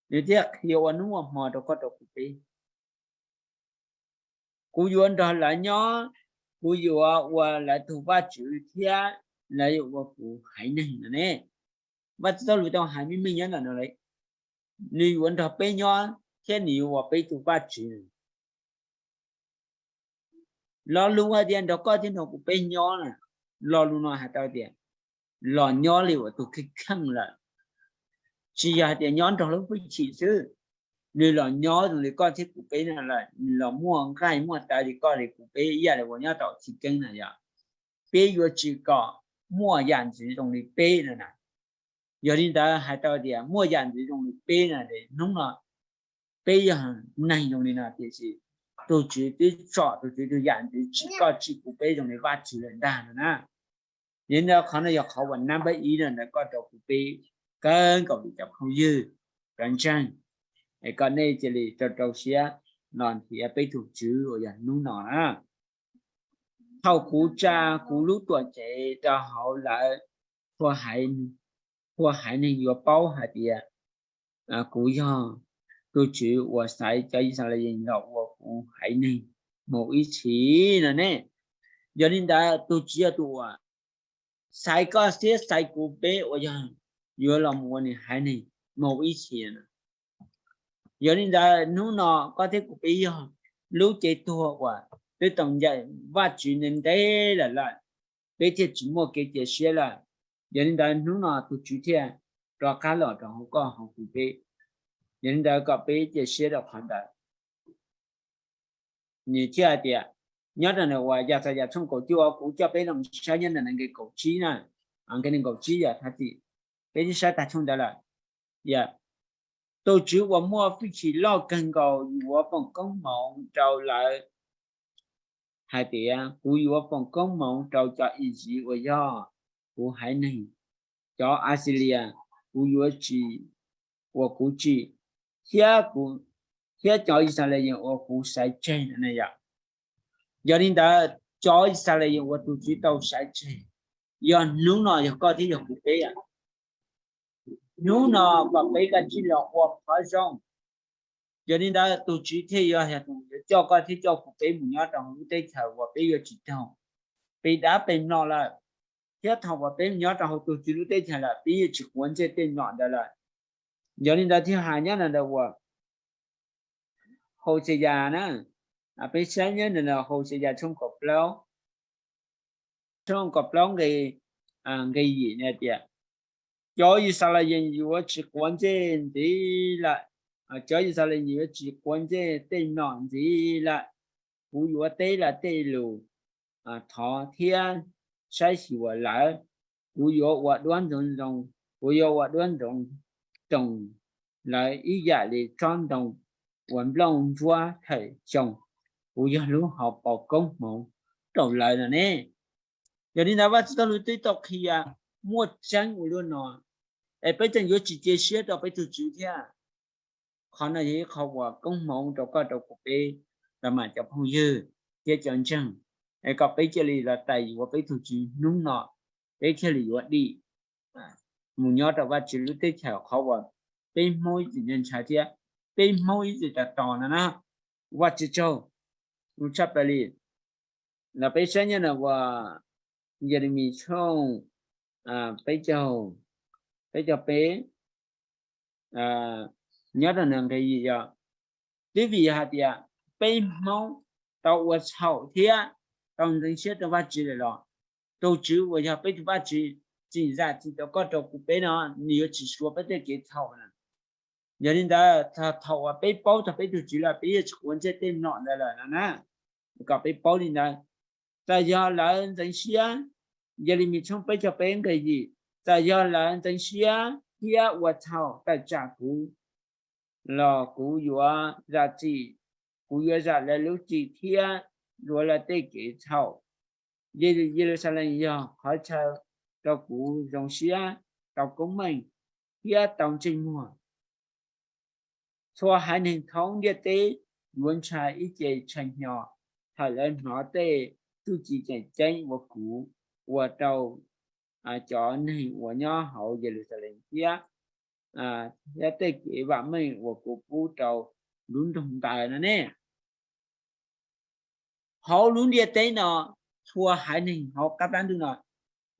Nws thiaj qhia ua hnub ua hmo rau koj rau kuv peb. Kuv yuav nrog lawv nyob, kuv yuav ua lawv tus Vajtswv thiab lawv yuav ua kuv haiv neeg no ne. Vaj Ntxwv Txojlus tau hais meej meej nyob ntawm no li, nws yuav nrog peb nyob thiab nws yuav ua peb tus Vajtswv. Lo lus hais tias nrog koj thiab nrog kuv peb nyob na, lo lus no hais tau tias los nyob li uas tus kheej kheej lawm. Tsis yog hais tias nyob nrog lub hwj chim xwb, nws los nyob zoo li koj thiab kuv peb no lawm, nws los muaj nqaij muaj taw li koj li kuv peb ib yam li uas nyob tau tsis keeb na yom. Peb yuav tsis kom muaj yam ntxwv zoo li peb no na. Yog li ntawd hais tau tias muaj yam ntxwv zoo li peb no, hnub no peb yog neeg zoo li no tiam sis tus Tswv twb tsom tus Tswv tus yam ntxwv tsim koj tsim kuv peb zoo li Vajtswv lawm ntag no na. Yog li ntawd qhov no yog qhov uas nab npawb ib no ntawm koj rau kuv peb kawg nkaus li cov phooj ywg cov ntseeg, es kom nej cia li rau rau siab los nrhiav peb tus Tswv uas yog hnub no na. Thaum kuv tsa kuv lub tuam tsev rau hauv lawv, txhua haiv neeg yuav paub hais tias kuv yog tus Tswv uas xaiv cov Yixalayees los ua kuv haiv neeg mus ib txhis no ne. Yog li ntawd tus Tswv yog tus uas xaiv koj thiab xaiv kuv peb uas yog yuav los mus ua nws haiv neeg mus ib txhis no. Yog li ntawd hnub no koj thiab kuv peb yog lub cev tuag uas twb tau ncaim Vajtswv ntev ntev lawm lawm, peb thiaj tsis muaj kev cia siab lawm. Yog li ntawd hnub no tus Tswv thiaj rov qab los rau hauv koj hauv kuv peb. Yog li ntawd kom peb cia siab rau qhov ntawd. Nws thiaj hais tias, nyob rau ntawm uas Yaxayas tshooj kaum cuaj, kuv coj peb los saib nyob ntawm nqe kaum tsib na, nqe nees nkaum tsib yog thov txim, peb twb saib tag tshooj ntawd lawm. Tus Tswv uas muaj hwj chim loj kawg nkaus yuav foom koob hmoov rau lawv hais tias, kuv yuav foom koob hmoov rau cov Iziv uas yog kuv haiv neeg, cov Axilias kuv yuav tsim uas kuv tsim, thiab cov Yixalayees uas kuv xaiv tseg no na yom. Yog li ntawd cov Yixalayees uas tus Tswv tau xaiv tseg yog hnub no yog koj thiab yog kuv peb. Hnub no kom peb kav tsij los ua qhov zoo. Yog li ntawd tus Tswv thiaj yog tus yuav coj koj thiab coj kuv peb mus nyob rau hauv lub teb chaws uas peb yuav tsis raug pes dab pes mlom lawm, thiab thaum uas peb mus nyob rau hauv tus Tswv lub teb chaws lawm peb yuav tsis quav ntsej tej mlom ntawd lawm. Yog li ntawd thiaj hais nyob ntawm uas Hauxeyas na, peb saib nyob ntawm Hauxeyas tshooj kaum plaub, tshooj kaum plaub nqe, nqe yim na tias, cov Yixalayees yuav tsis quav ntsej ntxiv lawm, cov Yixalayees yuav tsis quav ntsej tej mlom ntxiv lawm. Kuv yuav teb lawv tej lus thov thiab saib xyuas lawv. Kuv yuav ua duab ntxoov zoo, kuv yuav ua duab ntxoov roos lawv ib yam li tsob ntoo uas nplooj ntsuab thawm xyoo. Kuv yog lub hauv paus koob hmoov rau lawv no ne. Yog li ntawd Vajtswv txoj lus twb tau qhia muaj tseeb ua luaj no, es peb tseem yuav tsis cia siab rau peb tus Tswv thiab. Qhov no yog ib qho uas koob hmoov rau koj rau kuv peb los mas cov phooj ywg thiab cov ntseeg. es kom peb cia li los tais yuav peb tus Tswv hnub no, peb thiaj li yuav dim mus nyob rau Vajtswv lub teb chaws qhov uas peb Hmoob ib txwm ntshai thiab peb Hmoob ib txwm tos tos no na. Vajtswv tsaug, ua tshaj plaws li. Los peb saib nyob no uas Yelemis tshooj peb caug, peb caug peb, nyob rau nqe yim yog, twb vim hais tias peb Hmoob tau ua txhaum thiab tau ntxeev siab rau Vajtswv lawm los tus Tswv uas yog peb tus Vajtswv tseem zam txim rau koj rau kuv peb no, nws yuav tsis suav peb tej kev txhaum na. Yog li ntawd, thaum uas peb paub txog peb tus Tswv lawm peb yuav tsis quav ntsej tej mlom ntawd lawm no na. Kom peb paub li ntawd, txawm yog lawv ntxeev siab, Yelemis tshooj peb caug peb nqe yim, txawm yog lawv ntxeev siab thiab ua txhaum tawm tsam kuv los kuv yuav zam txim, kuv yuav zam lawv lub txim thiab suav lawv tej kev txhaum. Yeluxalees yog qhov chaw rau kuv zoo siab, tau koob meej thiab tau ntsej muag. Txhua haiv neeg thoob ntiaj teb yuav ntshai ib ce tshee hnyo thaum lawv hnov tej txuj ci tseem ceeb uas kuv ua rau cov neeg uas nyob hauv Yeluxalees thiab, thiab tej kev vam meej uas kuv pub rau lub nroog ntawd no ne. Hauv lub ntiaj teb no, txhua haiv neeg hauv qab plab ntuj no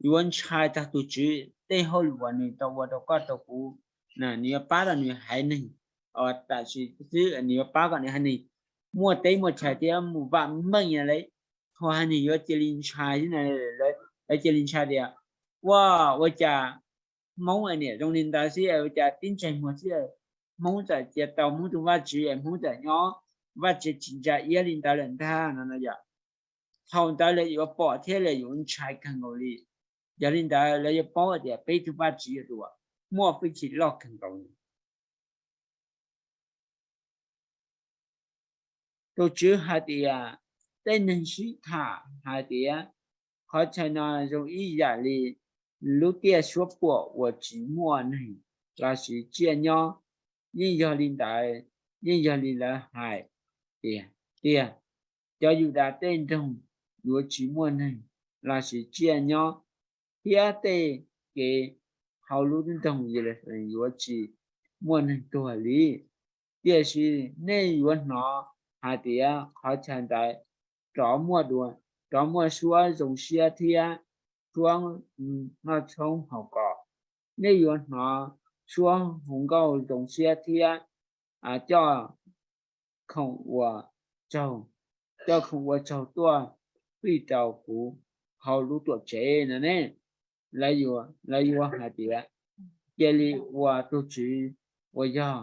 yuav ntshai txog tus Tswv tej hauj lwm uas nws tau ua rau koj rau kuv. Nws yuav pab rau nws haiv neeg, tam sim xwb nws yuav pab kom nws haiv neeg muaj teb muaj chaw thiab mus vam meej li. Txhua haiv neeg yuav cia li ntshai, lawv cia li ntshai tias, ua, ua cas Hmoob niam zoo li ntawd xwb ua cas tib ntsais muag xwb, Hmoob txawm cia tau Hmoob tus Vajtswv es Hmoob txawm nyob, Vajtswv tsis ntsa iab li ntawd lawm ntag no no yom. Thaum ntawd lawv yuav pom thiab lawv yuav ntshai kawg nkaus li. Yog li ntawd lawv yuav paub hais tias peb tus Vajtswv yog tus muaj hwj chim loj kawg nkaus li. Tus Tswv hais tias, tej neeg sib tham hais tias, qhov chaw no zoo ib yam li lub tiaj suab puam uas tsis muaj neeg los sis tsiaj nyob. Yeej yog li ntawd, yeej yog li lawv hais tiag tiag. Cov Yudas tej nroog yuav tsis muaj neeg los sis tsiaj nyob, thiab tej kev hauv lub nroog Yeluxalees yuav tsis muaj neeg tuag li. Tiam sis nej yuav hnov hais tias qhov chaw ntawd rov muaj dua, rov muaj suab zoo siab thiab suab noj tshoob haus kos. Nej yuav hnov suab hu nkauj zoo siab thiab coj khoom ua tsaug, coj khoom ua tsaug tuaj fij rau kuv hauv lub tuam tsev no ne. Lawv yuav hais tias, cia li ua tus Tswv uas yog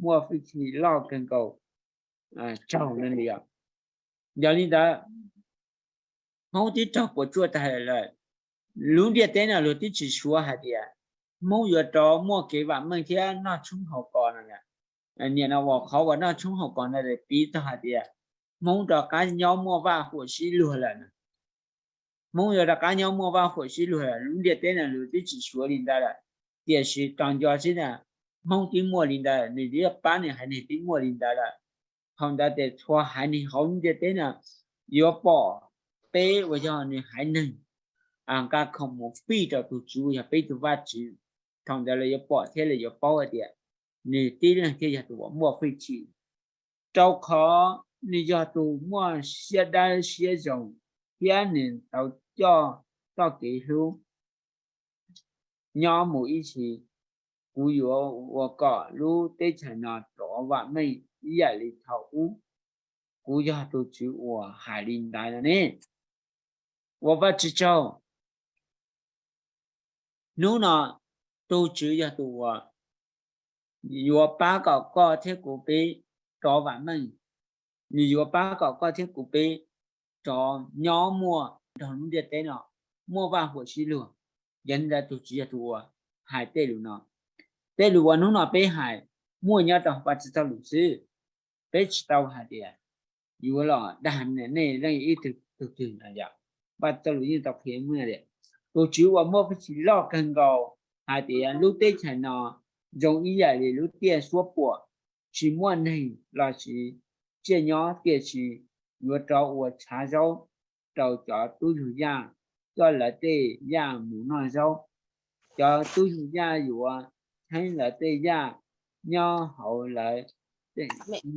muaj hwj chim loj kawg nkaus tsaug no li os. Yog li ntawd, Hmoob twb raug puas tsuaj tag lawm. Lub ntiaj teb no luag twb tsis suav hais tias Hmoob yuav rov muaj kev vam meej thiab noj tshoob haus kos no. Nim no uas qhov uas noj tshoob haus kos no piv txog hais tias Hmoob rov qab nyob muaj vaj huam sib luag lawm. Hmoob yuav rov qab nyob muaj vaj huam sib luag lawm. Lub ntiaj teb no luag twb tsis suav li ntawd lawm, tiam sis tos nco xwb na, Hmoob twb muaj li ntawd, nws twb pab nws haiv neeg twb muaj li ntawd lawm. Thaum ntawd ces txhua haiv neeg hauv lub ntiaj teb no yuav pom peb uas yog nws haiv neeg nqa khoom mus fij rau tus Tswv uas yog peb tus Vajtswv. Thaum ntawd lawv yuav pom thiab lawv yuav paub hais tias nws tib leeg thiaj yog tus uas muaj hwj chim, rau qhov nws yog tus muaj siab dawb siab zoo thiab nws tau coj txoj kev hlub nyob mus ib txhis. Kuv yuav ua kom lub teb chaws no rov vam meej ib yam li thaum ub. Kuv yog tus Tswv uas hais li ntawd no ne. Ua Vajtswv tsaug. Hnub no tus Tswv yog tus uas yuav pab kom koj thiab kuv peb rov vam meej. Nws yuav pab kom koj thiab kuv peb rov nyob muaj nrog lub ntiaj teb no muaj vaj huam sib luag. Yog li ntawd tus Tswv yog tus uas hais tej lus no. Tej lus uas hnub no peb hais muaj nyob rau Vajtswv txoj lus xwb. Peb tsis tau hais tias yuav los dag nej leej ib tug twg no yom. Vajtswv txoj lus yeej tau qhia muaj tias tus Tswv uas muaj hwj chim loj kawg nkaus hais tias lub teb chaws no zoo ib yam li lub tiaj suab puam, tsis muaj neeg los sis tsiaj nyob, tiam sis yuav rov ua tshav zaub rau cov tub yug yaj, coj lawv tej yaj mus noj zaub. Cov tub yug yaj yuav tsheeb lawv tej yaj nyob hauv lawv,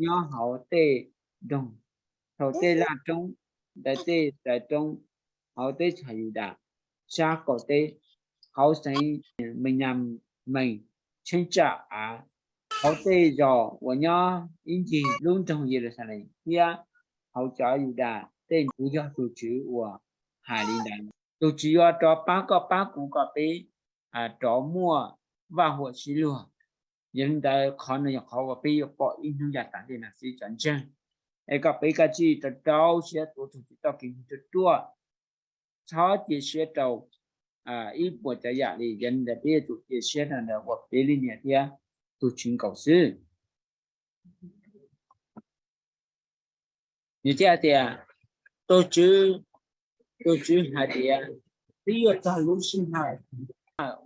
nyob hauv tej nroog, hauv tej laj roob, ntawm tej taw roob, hauv teb chaws Yudas, sab qaum teb, hauv xeev Npeenyamees, tsheeb tsaj av, hauv tej zos uas nyob ib ncig lub nroog Yeluxalees thiab hauv cov Yudas tej. Kuv yog tus Tswv uas hais li ntawd. Tus Tswv yuav rov pab koj pab kuv kom peb rov muaj vaj huam sib luag. Yog li ntawd qhov no yog qhov uas peb yuav pom ib hnub yav tom ntej no xwb cov ntseeg. Es kom peb kav tsij rau rau siab tuav tus Tswv txoj kev ntseeg ruaj ruaj, txhob cia siab rau ib puas tsav yam li. Yog li ntawd peb yuav tsum cia siab rau ntawm uas peb leej niam thiab tus Tswv nkaus xwb. Nws thiaj tias, tus Tswv, tus Tswv hais tias, twb yuav txog lub sij hawm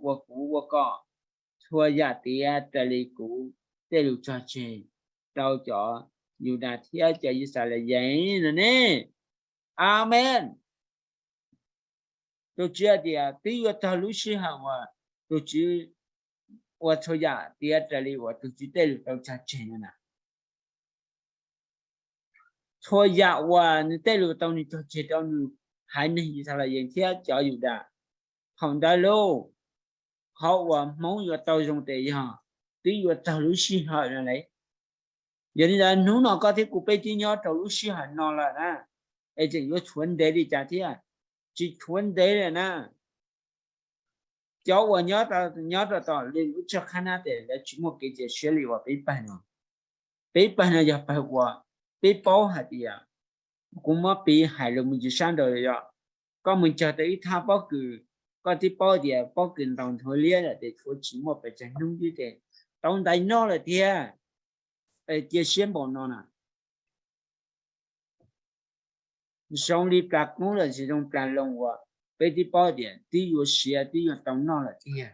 uas kuv ua kom txhua yam tiav raws li kuv tej lus tso tseg rau cov Yudas thiab cov Yixalayees no ne. Amees. Tus Tswv hais tias twb yuav txog lub sij hawm uas tus Tswv ua txhua yam tiav raws li uas tus Tswv tej lus tau tso tseg no na. Txhua yam uas nws tej lus tau nws tso tseg rau nws haiv neeg Yixalayees thiab cov Yudas. Thaum ntawd lauj, qhov uas Hmoob yuav tau zoo tes yog twb yuav txog lub sij hawm no lawm. Yog li ntawd hnub no koj thiab kuv peb twb nyob rau lub sij hawm no lawm na, es tseem yuav tshuav ntev li cas thiab? Tsis tshuav ntev lawm na. Cov uas nyob rau tom lub tsag qhab nab tes lawv tsis muaj kev cia siab li uas peb pawg no. Peb pawg no yog pawg uas peb paub hais tias, kuv muab piv hais lus mus ntsis sab nraud yog, koj mus cog tau ib thaj pob kws, koj twb paub tias pob kws ntaus nthuav liab lawm tes tshuav tsis muaj pes tsawg hnub twb tes tau ntais noj lawm thiab. Cia siab npaum no na. Zoo li plas qoob lossis zoo plas loo uas peb twb paub tias twb yuav siav twb yuav tau noj lawm tiag.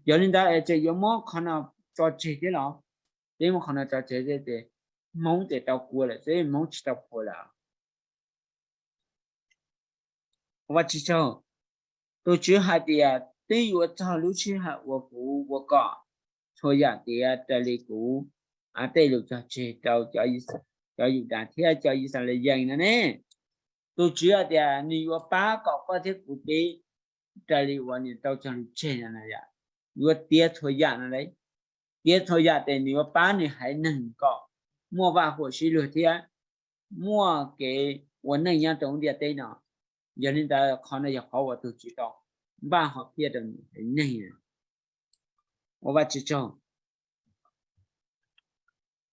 Yog li ntawd es tseem yuav muab qhov no tso tseg thiab los? Peb muab qhov no tso tseg thiab ces Hmoob ces tau kua lawm xwb, Hmoob tsis tau kua lawm. Tus Tswv hais tias twb yuav txog lub sij hawm uas kuv ua kom txhua yam tiav raws li kuv tej lus tso tseg rau cov Yudas thiab cov Yixalayees no ne. Tus Tswv hais tias nws yuav pab kom koj thiab kuv peb raws li uas nws tau cog lus tseg no na. Yuav tiav txhua yam no lawm. Tiav txhua yam tes nws yuav pab nws haiv neeg kom muaj vaj huam sib luag thiab muaj kev ua neej nyob rau lub ntiaj teb no. Yog li ntawd qhov no yog qhov uas tus Tswv tau npaj hom phiaj rau nws haiv neeg. Ua Vajtswv tsaug.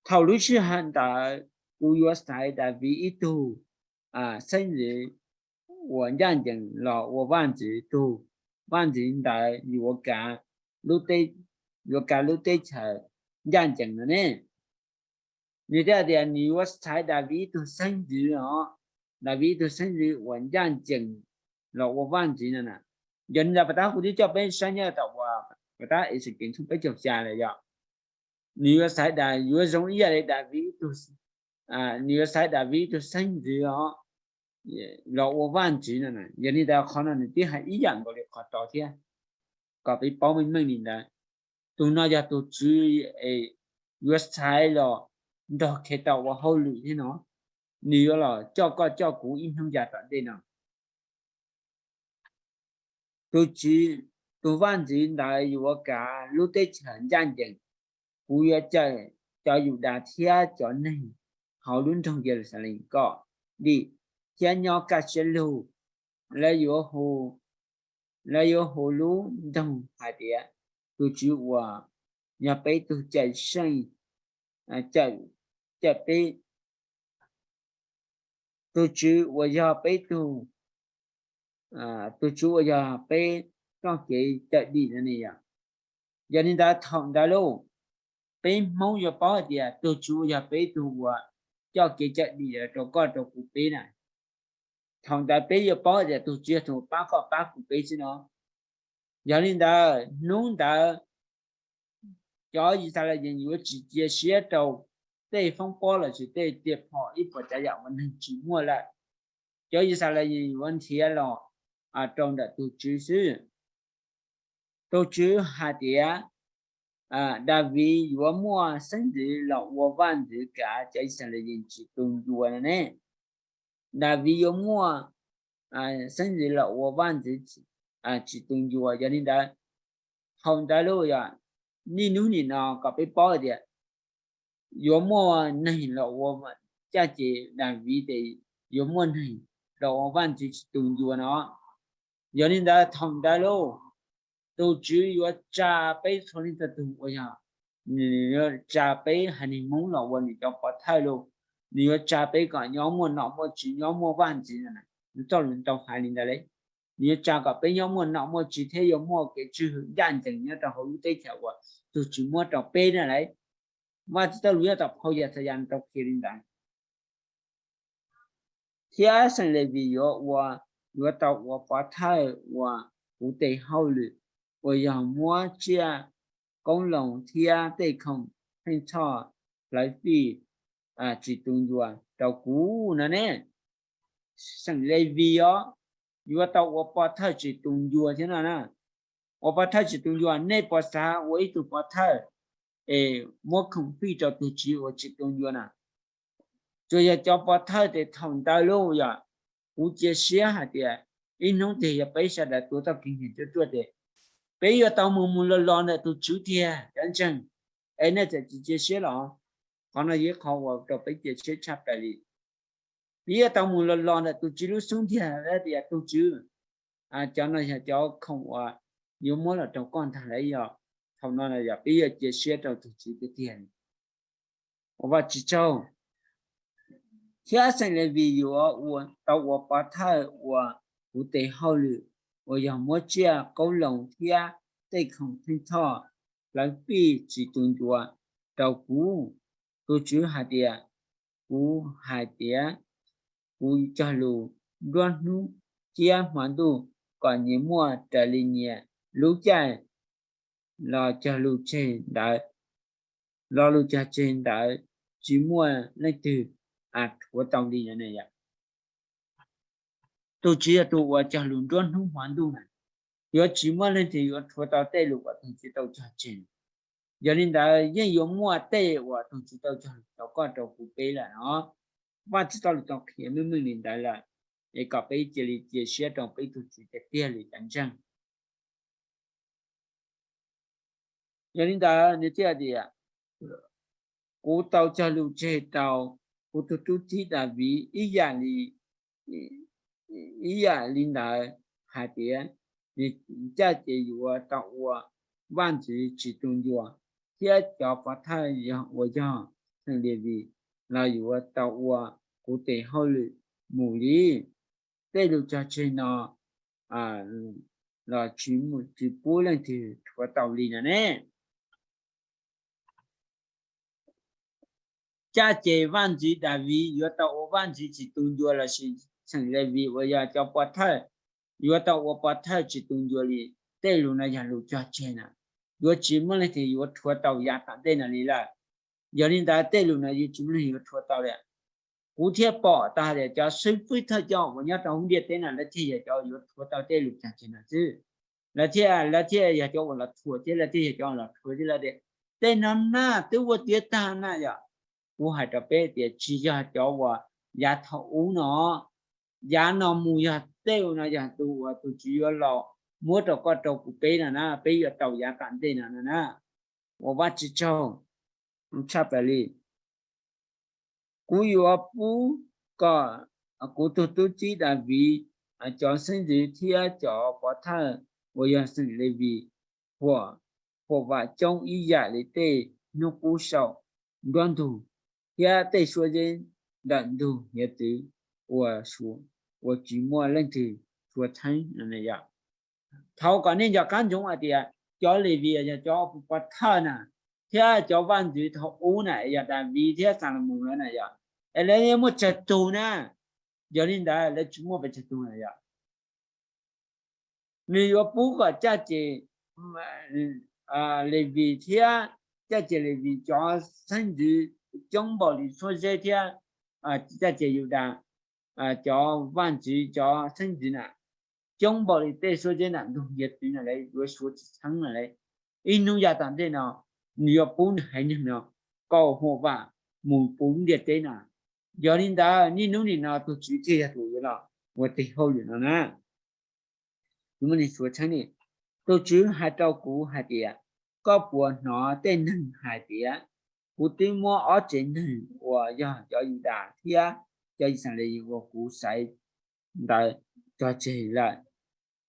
Thaum lub sij hawm ntawd kuv yuav xaiv Daviv ib tug xeeb ntxwv uas ncaj ncees los ua vaj ntxwv. Tus vaj ntxwv ntawd yuav kav lub teb, yuav kav lub teb chaws ncaj ncees no ne. Nws thiaj tias nws yuav xaiv Daviv ib tug xeeb ntxwv os, Daviv ib tug xeeb ntxwv uas ncaj ncees los ua vaj ntxwv no na. Yog li ntawd pas tab kuv twb coj peb saib nyob tom uas pas tab Exekees tshooj peb caug xya lawm yog, nws yuav xaiv, yuav zoo ib yam li Daviv ib tug, nws yuav xaiv Daviv ib tug xeeb ntxwv os los ua vaj ntxwv no na. Yog li ntawd qhov no nws twb hais ib yam nkaus li qhov tod thiab, kom peb paub meej meej li ntawd. Tus no yog tus Tswv es yuav xaiv los nrog Khetos ua hauj lwm thiab no, nws yuav los coj koj coj kuv ib hnub yav tom ntej no. Tus Tswv, tus vaj ntxwv ntawd yuav kav lub teb chaws ncaj ncees. Kuv yuav cawm cov Yudas thiab cov neeg hauv lub nroog Yeluxalees kom dim thiab nyob kaj siab lug. Lawv yuav hu, lawv yuav hu lub nroog hais tias, tus Tswv uas yog peb tug cawm seej, cawm, cawm peb, tus Tswv uas yog peb tug, tus Tswv uas yog peb txoj kev cawm dim no ne yom. Yog li ntawd thaum ntawd lauj, peb Hmoob yuav paub hais tias tus Tswv uas yog peb tug uas coj kev cawm dim los rau koj rau kuv peb na. Thaum ntawd peb yuav paub hais tias tus Tswv yog tus pab koj pab kuv peb xwb no. Yog li ntawd hnub ntawd cov Yixalayees yuav tsis cia siab rau tej foob pob lossis tej tiaj phom ib puas tsav yam uas neeg tsis muaj lawm. cov Yixalayees yuav nrhiav los rau ntawm tus Tswv xwb. Tus Tswv hais tias Daviv yuav muaj xeeb ntxwv los ua vaj ntxwv kav cov Yixalayees tsis tu ncua no ne. Daviv yuav muaj xeeb ntxwv los ua vaj ntxwv tsis tu ncua. Yog li ntawd, thaum ntawd lauj, yog niaj hnub nim no kom peb paub tias yuav muaj neeg los ua, caj ces Daviv ces yuav muaj neeg los ua vaj ntxwv tsis tu ncua no. Yog li ntawd thaum ntawd lauj, tus Tswv yuav tsa peb txhua leej txhua tus uas yog, nws yuav tsa peb haiv neeg Hmoob los ua nws cov pov thawj lauj. Nws yuav tsa peb kom nyob muaj nom muaj tswv, nyob muaj vaj ntxwv no. Nws txoj lus tau hais li ntawd li. Nws yuav tsa kom peb nyob muaj nom muaj tswv thiab yuav muaj kev tswj hwm ncaj ncees nyob rau hauv lub teb chaws uas tus Tswv muab rau peb na lauj. Vaj Tswv txoj lus nyob tom phau Yaxayas tau qhia li ntawd. Thiab xeem Levis yuav ua, yuav tau ua pov thawj ua kuv tes hauj lwm, uas yog muab tsiaj koob loo thiab tej khoom pheej txhoj hlawv fij tsis tu ncua rau kuv no ne. Xeem Levis os, yuav tau ua pov thawj tsis tu ncua thiab no na. Ua pov thawj tsis tu ncua, nej puas xav ua ib tug pov thawj es muab khoom fij rau tus Tswv uas tsis tu ncua na? Tsuas yog cov pov thawj tes thaum ntawd lauj, yog kuv cia siab hais tias ib hnub twg yog peb sawv daws tuav txoj kev nyiam ruaj ruaj tes peb yuav tau mus mus los los ntawm tus Tswv tiag cov ntseeg. Es nej txawm tsis cia siab los, qhov no yog ib qho uas rau peb cia siab tshaj plaws li. Peb yuav tau mus los los ntawm tus Tswv lub xub ntiag tias tus Tswv, cov no yog cov khoom uas yuav muab los rau koj ntag lauj. Yog thaum no yog peb yuav cia siab rau tus Tswv tiag tiag li. Ua Vajtswv tsaug. Thiab xeem Levis yuav tau ua pov thawj ua kuv tes hauj lwm, uas yog muab tsiaj koob loo thiab tej khoom pheej txhoj hlawv fij tsis tu ncua rau kuv. Tus Tswv hais tias, kuv hais tias kuv cog lus nruab hnub thiab hmo ntuj kom nyias muaj raws li nyias lub caij, los cog lus tseg ntawd, lo lus cog tseg ntawd tsis muaj leej twg rhuav tau li no ne. Tus Tswv yog tus uas cog lus nruab hnub hmo ntuj na, yuav tsis muaj leej twg yuav rhuav tau tej lus uas tus Tswv tau cog tseg. Yog li ntawd yeej yuav muaj tej uas tus Tswv tau cog lus rau koj rau kuv peb lawm no. Vajtswv txoj lus tau qhia meej meej li ntawd lawm, es kom peb cia li cia siab rau peb tus Tswv tiag tiag li cov ntseeg. Yog li ntawd nws thiaj tias, kuv tau cog lus tseg rau kuv tus tub txib Daviv ib yam li, ib yam li ntawd hais tias, nws caj ces yuav tau ua vaj ntxwv tsis tu ncua, thiab cov pov thawj yog uas yog xeem Levis los yuav tau ua kuv tes hauj lwm mus li. Tej lus cog tseg no los tsis pub leej twg rhuav tau li no ne. Caj ces vaj ntxwv Daviv yuav tau ua vaj ntxwv tsis tu ncua lossis xeem Levis uas yog cov pov thawj yuav tau ua pov thawj tsis tu ncua li. Tej lus no yog lus cog tseg na, yuav tsis muaj leej twg yuav rhuav tau yav tom ntej no li lawm. Yog li ntawd tej lus no yuav tsis muaj leej twg yuav rhuav tau li. Kuv thiaj pom tau hais tias cov xib fwb thawj coj uas nyob rau hauv ntiaj teb no lawv thiaj yog cov yuav rhuav tau tej lus cog tseg no xwb. Lawv thiaj, lawv thiaj yog cov uas los thuam thiab lawv thiaj yog cov uas los rhuav thiab lawv tias, tej no na twb ua tiav tag na yom. Kuv hais rau peb tias tsis yog cov uas yav thaum ub no. Yav no mus yog tej no yog tus uas tus Tswv yuav los muab rau koj rau kuv peb no na, peb yuav tau yav tom ntej no no na. Ua Vajtswv tsaug tshaj plaws li. Kuv yuav pub kom kuv tus tub txib Daviv, cov xeeb ntxwv thiab cov pov thawj uas yog xeem Levis huam, huam vam coob ib yam li tej hnub qub saum nruab ntug thiab tej suab zeb ntawm ntug hiav txwv uas, uas tsis muaj leej twg tshua txheeb no. Thaum kom nej nco qab ntsoov hais tias cov Levis yog cov pov thawj na, thiab cov vaj ntxwv thaum ub na yog Daviv thiab Xalumoos lawv na yom, es lawv yeej muaj tsawg tug na. Yog li ntawd lawv tsis muaj pes tsawg tug na yom. Nws yuav pub kom caj ces Levis thiab caj ces Levis cov xeeb ntxwv coob npaum li suab zeb thiab caj ces Yudas cov vaj ntxwv cov xeeb ntxwv na, coob npaum li tej suab zeb na, ntug ntiav txwv na, lawv yuav suav tsis txheeb na lawv. Ib hnub yav tom ntej no, nws yuav pub nws haiv neeg no kauj huam vam mus puv ntiaj teb na. Yog li ntawd niaj hnub nim no tus Tswv thiaj yog tus yuav los ua tes hauj lwm no na. Suav txheeb ni, tus Tswv hais rau kuv hais tias, koj puas hnov tej neeg hais tias, kuv twb muab ob tsev neeg uas yog cov Yudas thiab cov Yixalayees uas kuv xaiv ntawd tso tseg lawm.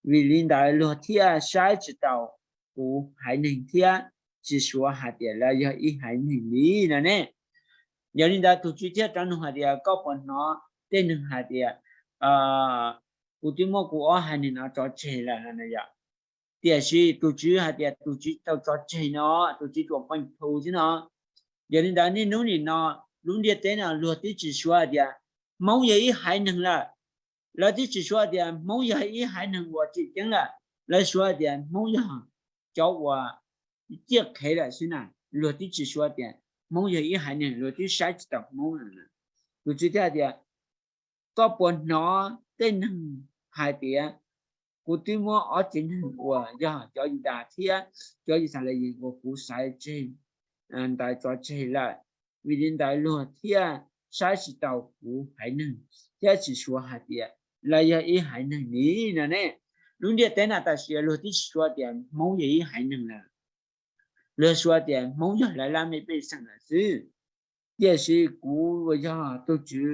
Vim li ntawd luag thiaj saib tsis taus kuv haiv neeg thiab tsis suav hais tias lawv yog ib haiv neeg li no ne. Yog li ntawd tus Tswv thiaj rov nug hais tias, koj puas hnov tej neeg hais tias, kuv twb muab kuv ob haiv neeg no tso tseg lawm no yom? Tiam sis tus Tswv hais tias tus Tswv tau tso tseg no, tus Tswv tsuas peem phu xwb no. Yog li ntawd niaj hnub nim no lub ntiaj teb no luag twb tsis suav hais tias Hmoob yog ib haiv neeg lawm. Lawv twb tsis suav tias Hmoob yog ib haiv neeg uas tseem ceeb lawm. Lawv suav tias Hmoob yog cov uas ciaj qhev lawm xwb na. Luag twb tsis suav tias Hmoob yog ib haiv neeg, luag twb saib tsis taus Hmoob lawm. Tus Tswv thiaj tias, koj puas hnov tej neeg hais tias, kuv twb muab ob tsev neeg uas yog cov Yudas thiab cov Yixalayees uas kuv xaiv tseg ntawd tso tseg lawm. Vim li ntawd luag thiaj saib tsis taus kuv haiv neeg thiab tsis suav hais tias lawv yog ib haiv neeg li no ne. Lub ntiaj teb na tam sim luag twb tsis suav tias Hmoob yog ib haiv neeg lawm. Luag suav tias Hmoob yog lawv laj mej pej xeem lawm xwb. Tiam sis kuv uas yog tus Tswv,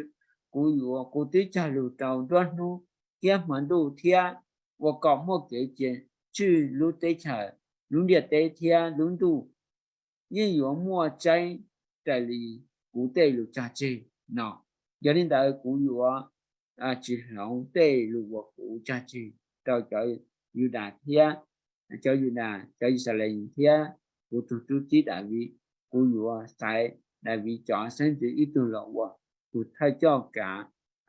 kuv yuav, kuv twb cog lus rau nruab hnub thiab hmo ntuj thiab ua kom muaj kev cia tswj lub teb chaws, lub ntiaj teb thiab lub ntuj yeej yuav muaj tseeb raws li kuv tej lus cog tseg no. Yog li ntawd kuv yuav tsis hloov tej lus uas kuv cog tseg rau cov Yudas thiab cov Yudas, cov Yixalayees thiab kuv tus tub txib Daviv. Kuv yuav xaiv Daviv cov xeeb ntxwv ib tug los ua tus thawj coj kav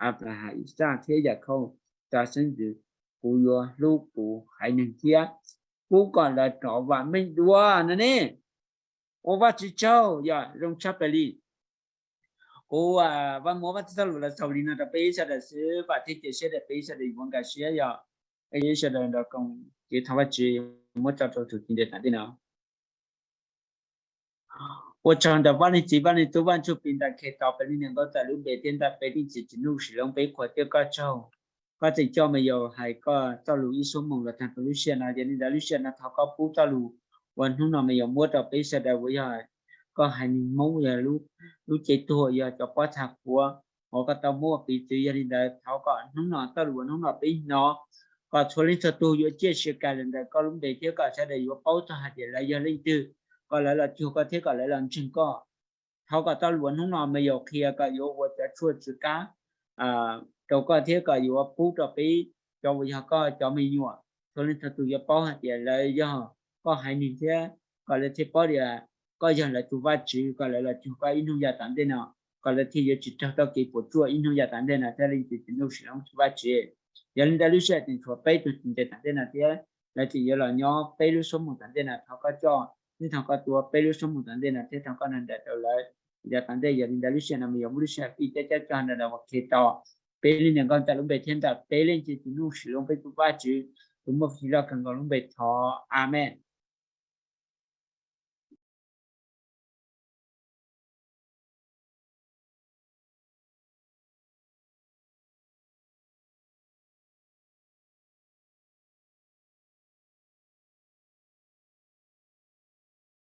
Anplahas, Ixaj thiab Yakhauj cov xeeb ntxwv. Kuv yuav hlub kuv haiv neeg thiab pub kom lawv rov vam meej dua no ne. Ua Vajtswv tsaug, yog zoo tshaj plaws li. Kuv Vaj Muab Vaj Txwv Thoj Lus los xaus li no rau peb sawv daws xwb, vam thiab cia siab tias peb sawv daws yuav nkag siab, yog ib sawv daws nrog koom kev thov Vajtswv muab tso rau tus txiv ntes tom ntej no. Ua tsaug ntawm Vaj Leej Txiv, Vaj Leej Tub, Vaj Ntsuj Plig ntawm Khetos, peb lub niam Nkauj ntawm lub npe thiab ntawm peb leej txiv txiv nuj sim loob peb qhuas thiab koj tsaug. Koj tseem coj me nyuam hais koj txoj lus ib suab moos los tag rau lub sij hawm no, yog li ntawd lub sij hawm no thov koj pub txoj lus uas hnub no me nyuam muab rau peb sawv daws uas yog koj haiv neeg Hmoob, yog lub cev tuag, yog cov pob txha qhuav uas koj tau muab ua piv txwv. Yog li ntawd thov kom hnub no txoj lus uas hnub no peb hnov, kom txhua leej txhua tus yuav ciaj sia kag los ntawm koj lub npe thiab kom sawv daws yuav paub txog hais tias lawv yog leej twg, kom lawv los cuag koj thiab kom lawv los ntseeg koj. Thov kom txoj lus uas hnub no me nyuam qhia kom yuav ua cov tshuaj tsw qab rau koj thiab kom yuav pub rau peb cov uas yog koj cov me nyuam, txhua leej txhua tus yuav paub hais tias lawv yog koj haiv neeg thiab kom lawv thiaj paub tias koj yog lawv tus Vajtswv, kom lawv los cuag koj ib hnub yav tom ntej no, kom lawv thiaj yuav tsis raug txoj kev puas tsuaj ib hnub yav tom ntej no thiab leej twg tsis nuj sim loob tus Vajtswv. Yog li ntawd lub sij hawm tseem tshuav peb tug txiv ntes tom ntej no thiab lawv tseem yuav los nyob peb lub suab moos tom ntej no, thov koj coj thiab thov koj tuav peb lub suab moos tom ntej no thiab thov koj nrog nraim rau lawv yav tom ntej. Yog li ntawd lub sij hawm no me nyuam muab lub sij hawm fij thiab cab cog nrog nraim ua Khetos, peb lub niam Nkauj ntawm lub npe thiab ntawm peb leej txiv txiv nuj sim loob peb tus Vajtswv tus muaj hlub loj kawg nkaus lub npe thov, Amees.